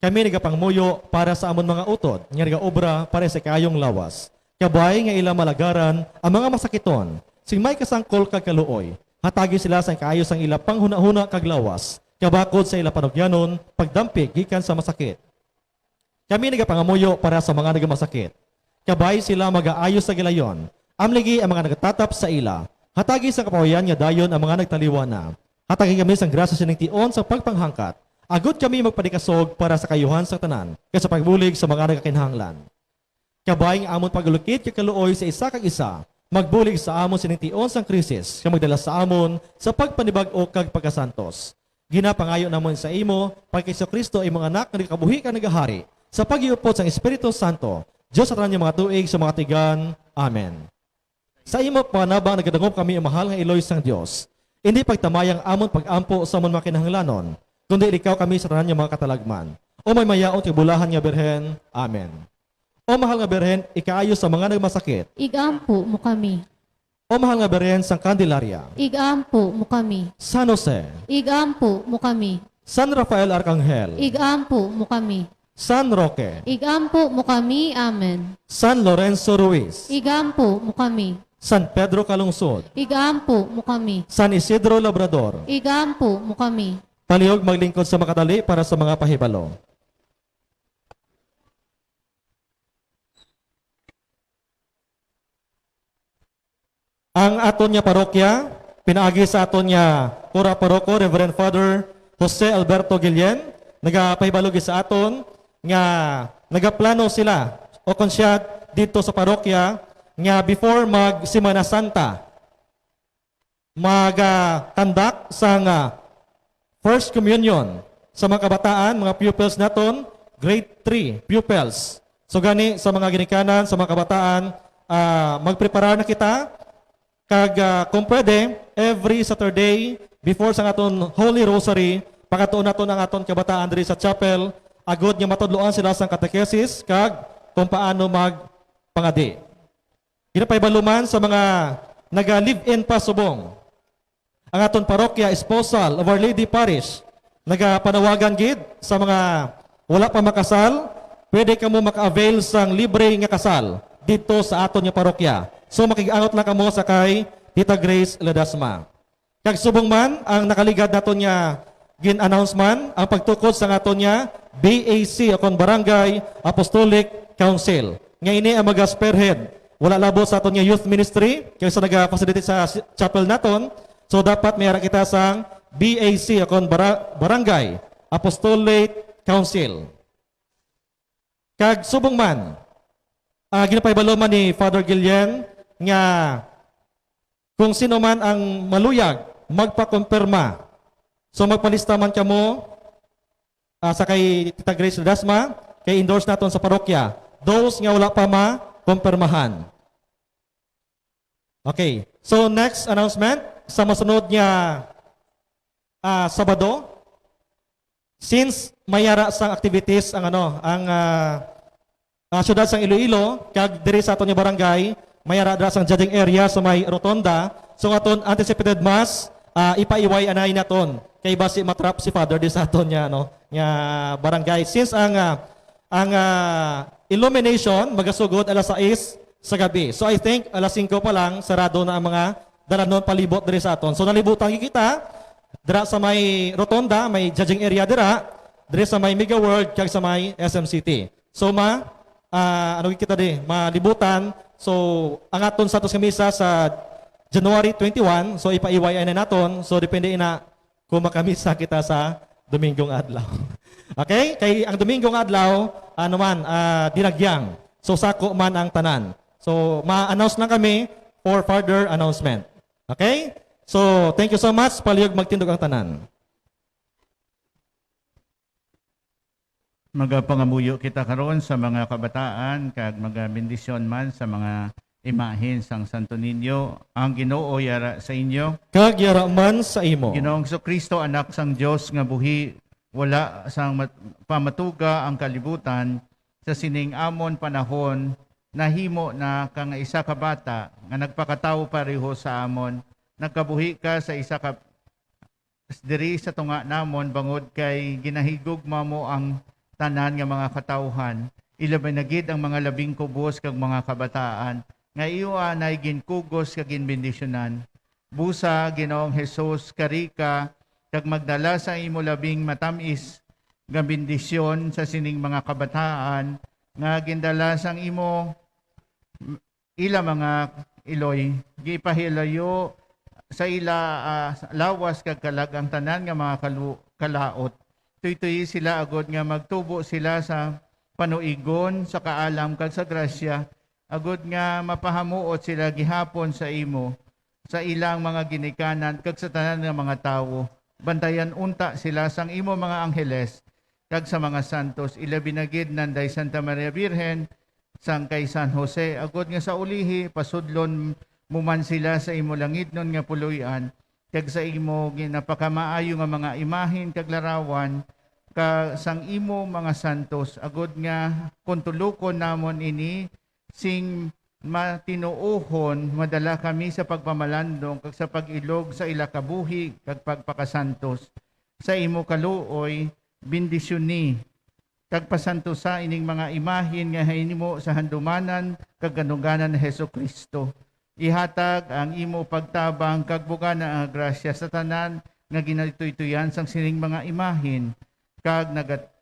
Kami nagapangamuyo para sa amon mga utod nga nagaobra para sa kaayong lawas. Kabay nga ila malagaran ang mga masakiton, sing may kasangkol kag kaluoy. Hatagi sila sang kaayo sang ila panghunahuna kag lawas, kabakod sa ila panugyanon, pagdampig gikan sa masakit. Kami nagapangamuyo para sa mga nagamasakit. Kabay sila magaayo sa gilayon. Amligi ang mga nagatatap sa ila. Hatagi sa kapahuyan nga dayon ang mga nagtaliwan na. Hatagi kami sang grasya sining tion sa pagpanghangkat, agud kami magpadikasog para sa kaayuhan sa tanan, kag sa pagbulig sa mga nagakinahanglan. Kabay nga amon pag-ulukid kag kaluoy sa isa kag isa, magbulig sa amon sining tion sang krisis, kag magdala sa amon sa pagpanibag-o kag pagkasantos. Ginapangayo namon sa imo, pag kay Jesu-Cristo, imong Anak, nga nagakabuhi kag nagahari, sa pag-iupod sang Espiritu Santo, Dios sa tanan nga mga tuig, sa mga tuigan. Amen. Sa imo panabang nagadangop kami, o mahal nga Iloy sang Dios. Indi pagtamaya ang amon pag-ampo sa amon mga kinahanglanon, kundi likaw kami sa tanan nga mga katalagman. O may mayaon kag bulahan nga Birhen. Amen. O mahal nga Birhen, ikaayo sa mga nagmasakit. Igampo mo kami. O mahal nga Birhen sang Candelaria. Igampo mo kami. San Jose. Igampo mo kami. San Rafael Arcangel. Igampo mo kami. San Roque. Igampo mo kami. Amen. San Lorenzo Ruiz. Igampo mo kami. San Pedro Calungsod. Igampo mo kami. San Isidro Labrador. Igampo mo kami. Palihog maglingkod sa makadali para sa mga pahibalo. Ang aton nga parokya, pinaagi sa aton nga kura paroko, Reverend Father Jose Alberto Guillen, nagapahibalo gid sa aton nga nagaplano sila o kon siya didto sa parokya nga before mag Semana Santa, mag, ah, conduct sang, ah, First Communion sa mga kabataan, mga pupils naton, grade three pupils. So gani, sa mga ginikanan, sa mga kabataan, ah, magpreparar na kita. Kag, ah, kung pwede, every Saturday, before sa aton Holy Rosary, pakadtuon naton ang aton kabataan diri sa chapel, agod nga matudloan sila sang catechesis kag kung paano magpangadi. Ginapahibalo man sa mga naga-live-in pa subong ang aton parokya, esposal of Our Lady Parish, nagapanawagan gid sa mga wala pa makasal, pwede kamo maka-avail sang libre nga kasal didto sa aton nga parokya. So, makig-angot lang kamo sa kay Tita Grace Ledesma. Kag subong man ang nakaligad naton nga gin-announce man ang pagtukod sa aton nga B A C o kon Barangay Apostolic Council. Nga ini ang maga-spearhead. Wala labot sa aton nga youth ministry, kay sa naga-facilitate sa si-, chapel naton. So dapat may ara kita sang B A C o kon bara-, Barangay Apostolic Council. Kag subong man, ah, ginapahibalo man ni Father Guillen nga kung sino man ang maluyag magpakumpirma. So magpalista man kamo, ah, sa kay Tita Grace Ledesma, kay endorse naton sa parokya. Those nga wala pa makumpirmahan. Okay. So next announcement, sa masunod nga, ah, Sabado, since may ara sang activities ang, ano, ang, ah, ah, siyudad sang Iloilo, kag diri sa aton nga barangay, may ara dira sang judging area sa may rotonda. So, aton anticipated mass, ah, ipaiway anay naton kay basi matrap si Father di sa aton nga, ano, nga barangay. Since ang, ah, ang, ah, illumination magasugod alas sais sa gabi. So, I think alas singko pa lang, sarado na ang mga dalanon palibot diri sa aton. So, nalibutan gyud kita dira sa may rotonda, may judging area dira, diri sa may Mega World, kag sa may S M City. So, ma, ah, ano kita di, malibutan. So, ang aton Santos nga Misa sa January twenty-one, so ipaiway na naton. So, depende ina kung makamisa kita sa Dominggo nga adlaw. Okay? Kay ang Dominggo nga adlaw, ano man, ah, dinagyang. So, sako man ang tanan. So, ma-announce lang kami for further announcement. Okay? So, thank you so much. Palihog magtindog ang tanan. Magapangamuyo kita karon sa mga kabataan kag magabendisyon man sa mga imahen sang Santo Niño. Ang Ginoo yara sa inyo. Kag yara man sa imo. Ginoong Jesu-Cristo, Anak sang Dios nga buhi, wala sang mat-, pamatuga ang kalibutan, sa sining amon panahon nahimo na ka nga isa ka bata nga nagpakatawo pareho sa amon. Nagkabuhi ka sa isa ka diri sa tunga namon, bangod kay ginahigugma mo ang tanan nga mga katawuhan, ilabi na gid ang mga labing kubos kag mga kabataan, nga iyo anay ginkugos kag ginbendisyonan. Busa, Ginoong Jesus, kari ka kag magdala sa imo labing matam-is nga bendisyon sa sining mga kabataan nga gindala sang imo ila mga iloy, gipahilayo sa ila, ah, lawas kag kalag ang tanan nga mga kalu-, kalaot. Tuytoyi sila agod nga magtubo sila sa panuigon, sa kaalam kag sa grasya, agod nga mapahamuot sila gihapon sa imo, sa ilang mga ginikanan kag sa tanan nga mga tawo. Bantayan unta sila sang imo mga angheles kag sa mga santos, ilabi na gid nanday Santa Maria Birhen, sang kay San Jose, agod nga sa ulihi pasudlon mo man sila sa imo langitnon nga puloy-an, kag sa imo ginapakamaayo nga mga imahen kag larawan, ka sang imo mga santos, agod nga kuntulokon namon ini sing matinuohon, madala kami sa pagpamalandong kag sa pag-ilog sa ila kabuhi kag pagpakasantos. Sa imo kaluoy, bendisyoni kag pasantusa ining mga imahen nga hinimo sa handumanan kag kaduganan ni Jesu-Cristo. Ihatag ang imo pagtabang kag bugana nga grasya sa tanan nga ginatuytoyan sang sining mga imahen, kag nagat-,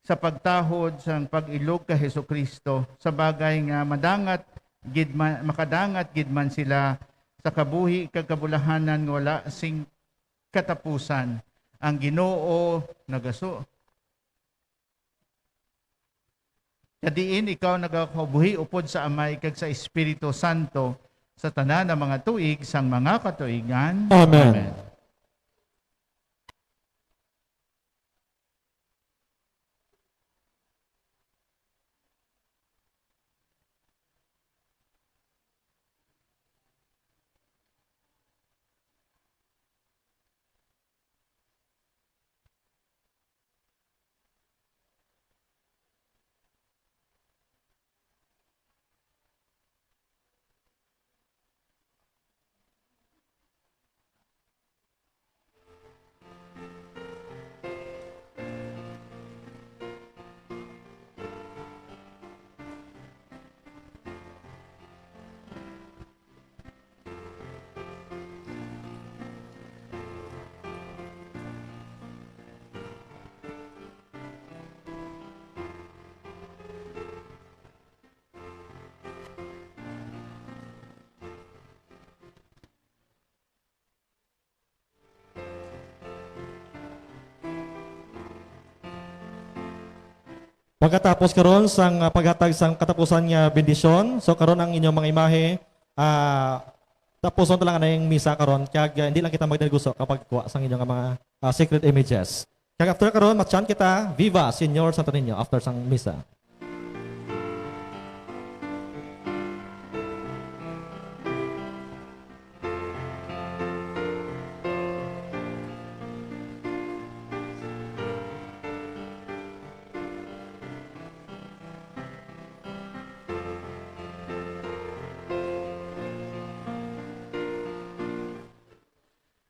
sa pagtahod sang pag-ilog kay Jesu-Cristo, sa bagay nga madangat gid man, makadangat gid man sila sa kabuhi kag kabulahanan nga wala sing katapusan. Ang Ginoo nagasu-, kadiin ikaw nagabuhi upod sa Amay kag sa Espiritu Santo, sa tanan nga mga tuig sang mga katuigan. Amen. Amen. Pagkatapos karon sang, ah, paghatag sang katapusan nga bendisyon, so karon ang inyong mga imahe, ah, tapuson ta lang anay ang misa karon, kag, ah, hindi lang kita magdaliguso kapag kuha sang inyong mga, ah, sacred images. Kag after karon, ma-chant kita, "Viva Señor Santo Niño," after sang misa.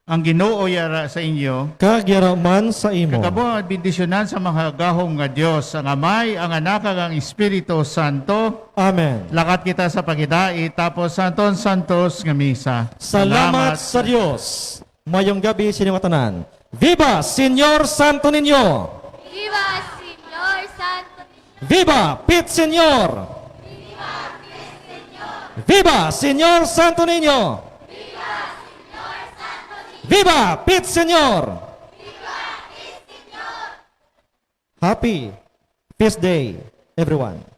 Ang Ginoo yara sa inyo. Kag yara man sa imo. Kag kamo bendisyonan sa mga gahom nga Dios, ang Amay, ang Anak, kag ang Espiritu Santo. Amen. Lakat kita sa paghidait, tapos sa aton santos nga misa. Salamat sa Dios. Mayong gabi sa inyo nga tanan. Viva Señor Santo Niño! Viva Señor Santo Niño! Viva Pit Señor! Viva Señor Santo Niño! Viva Pit Señor! Happy Feast Day, everyone!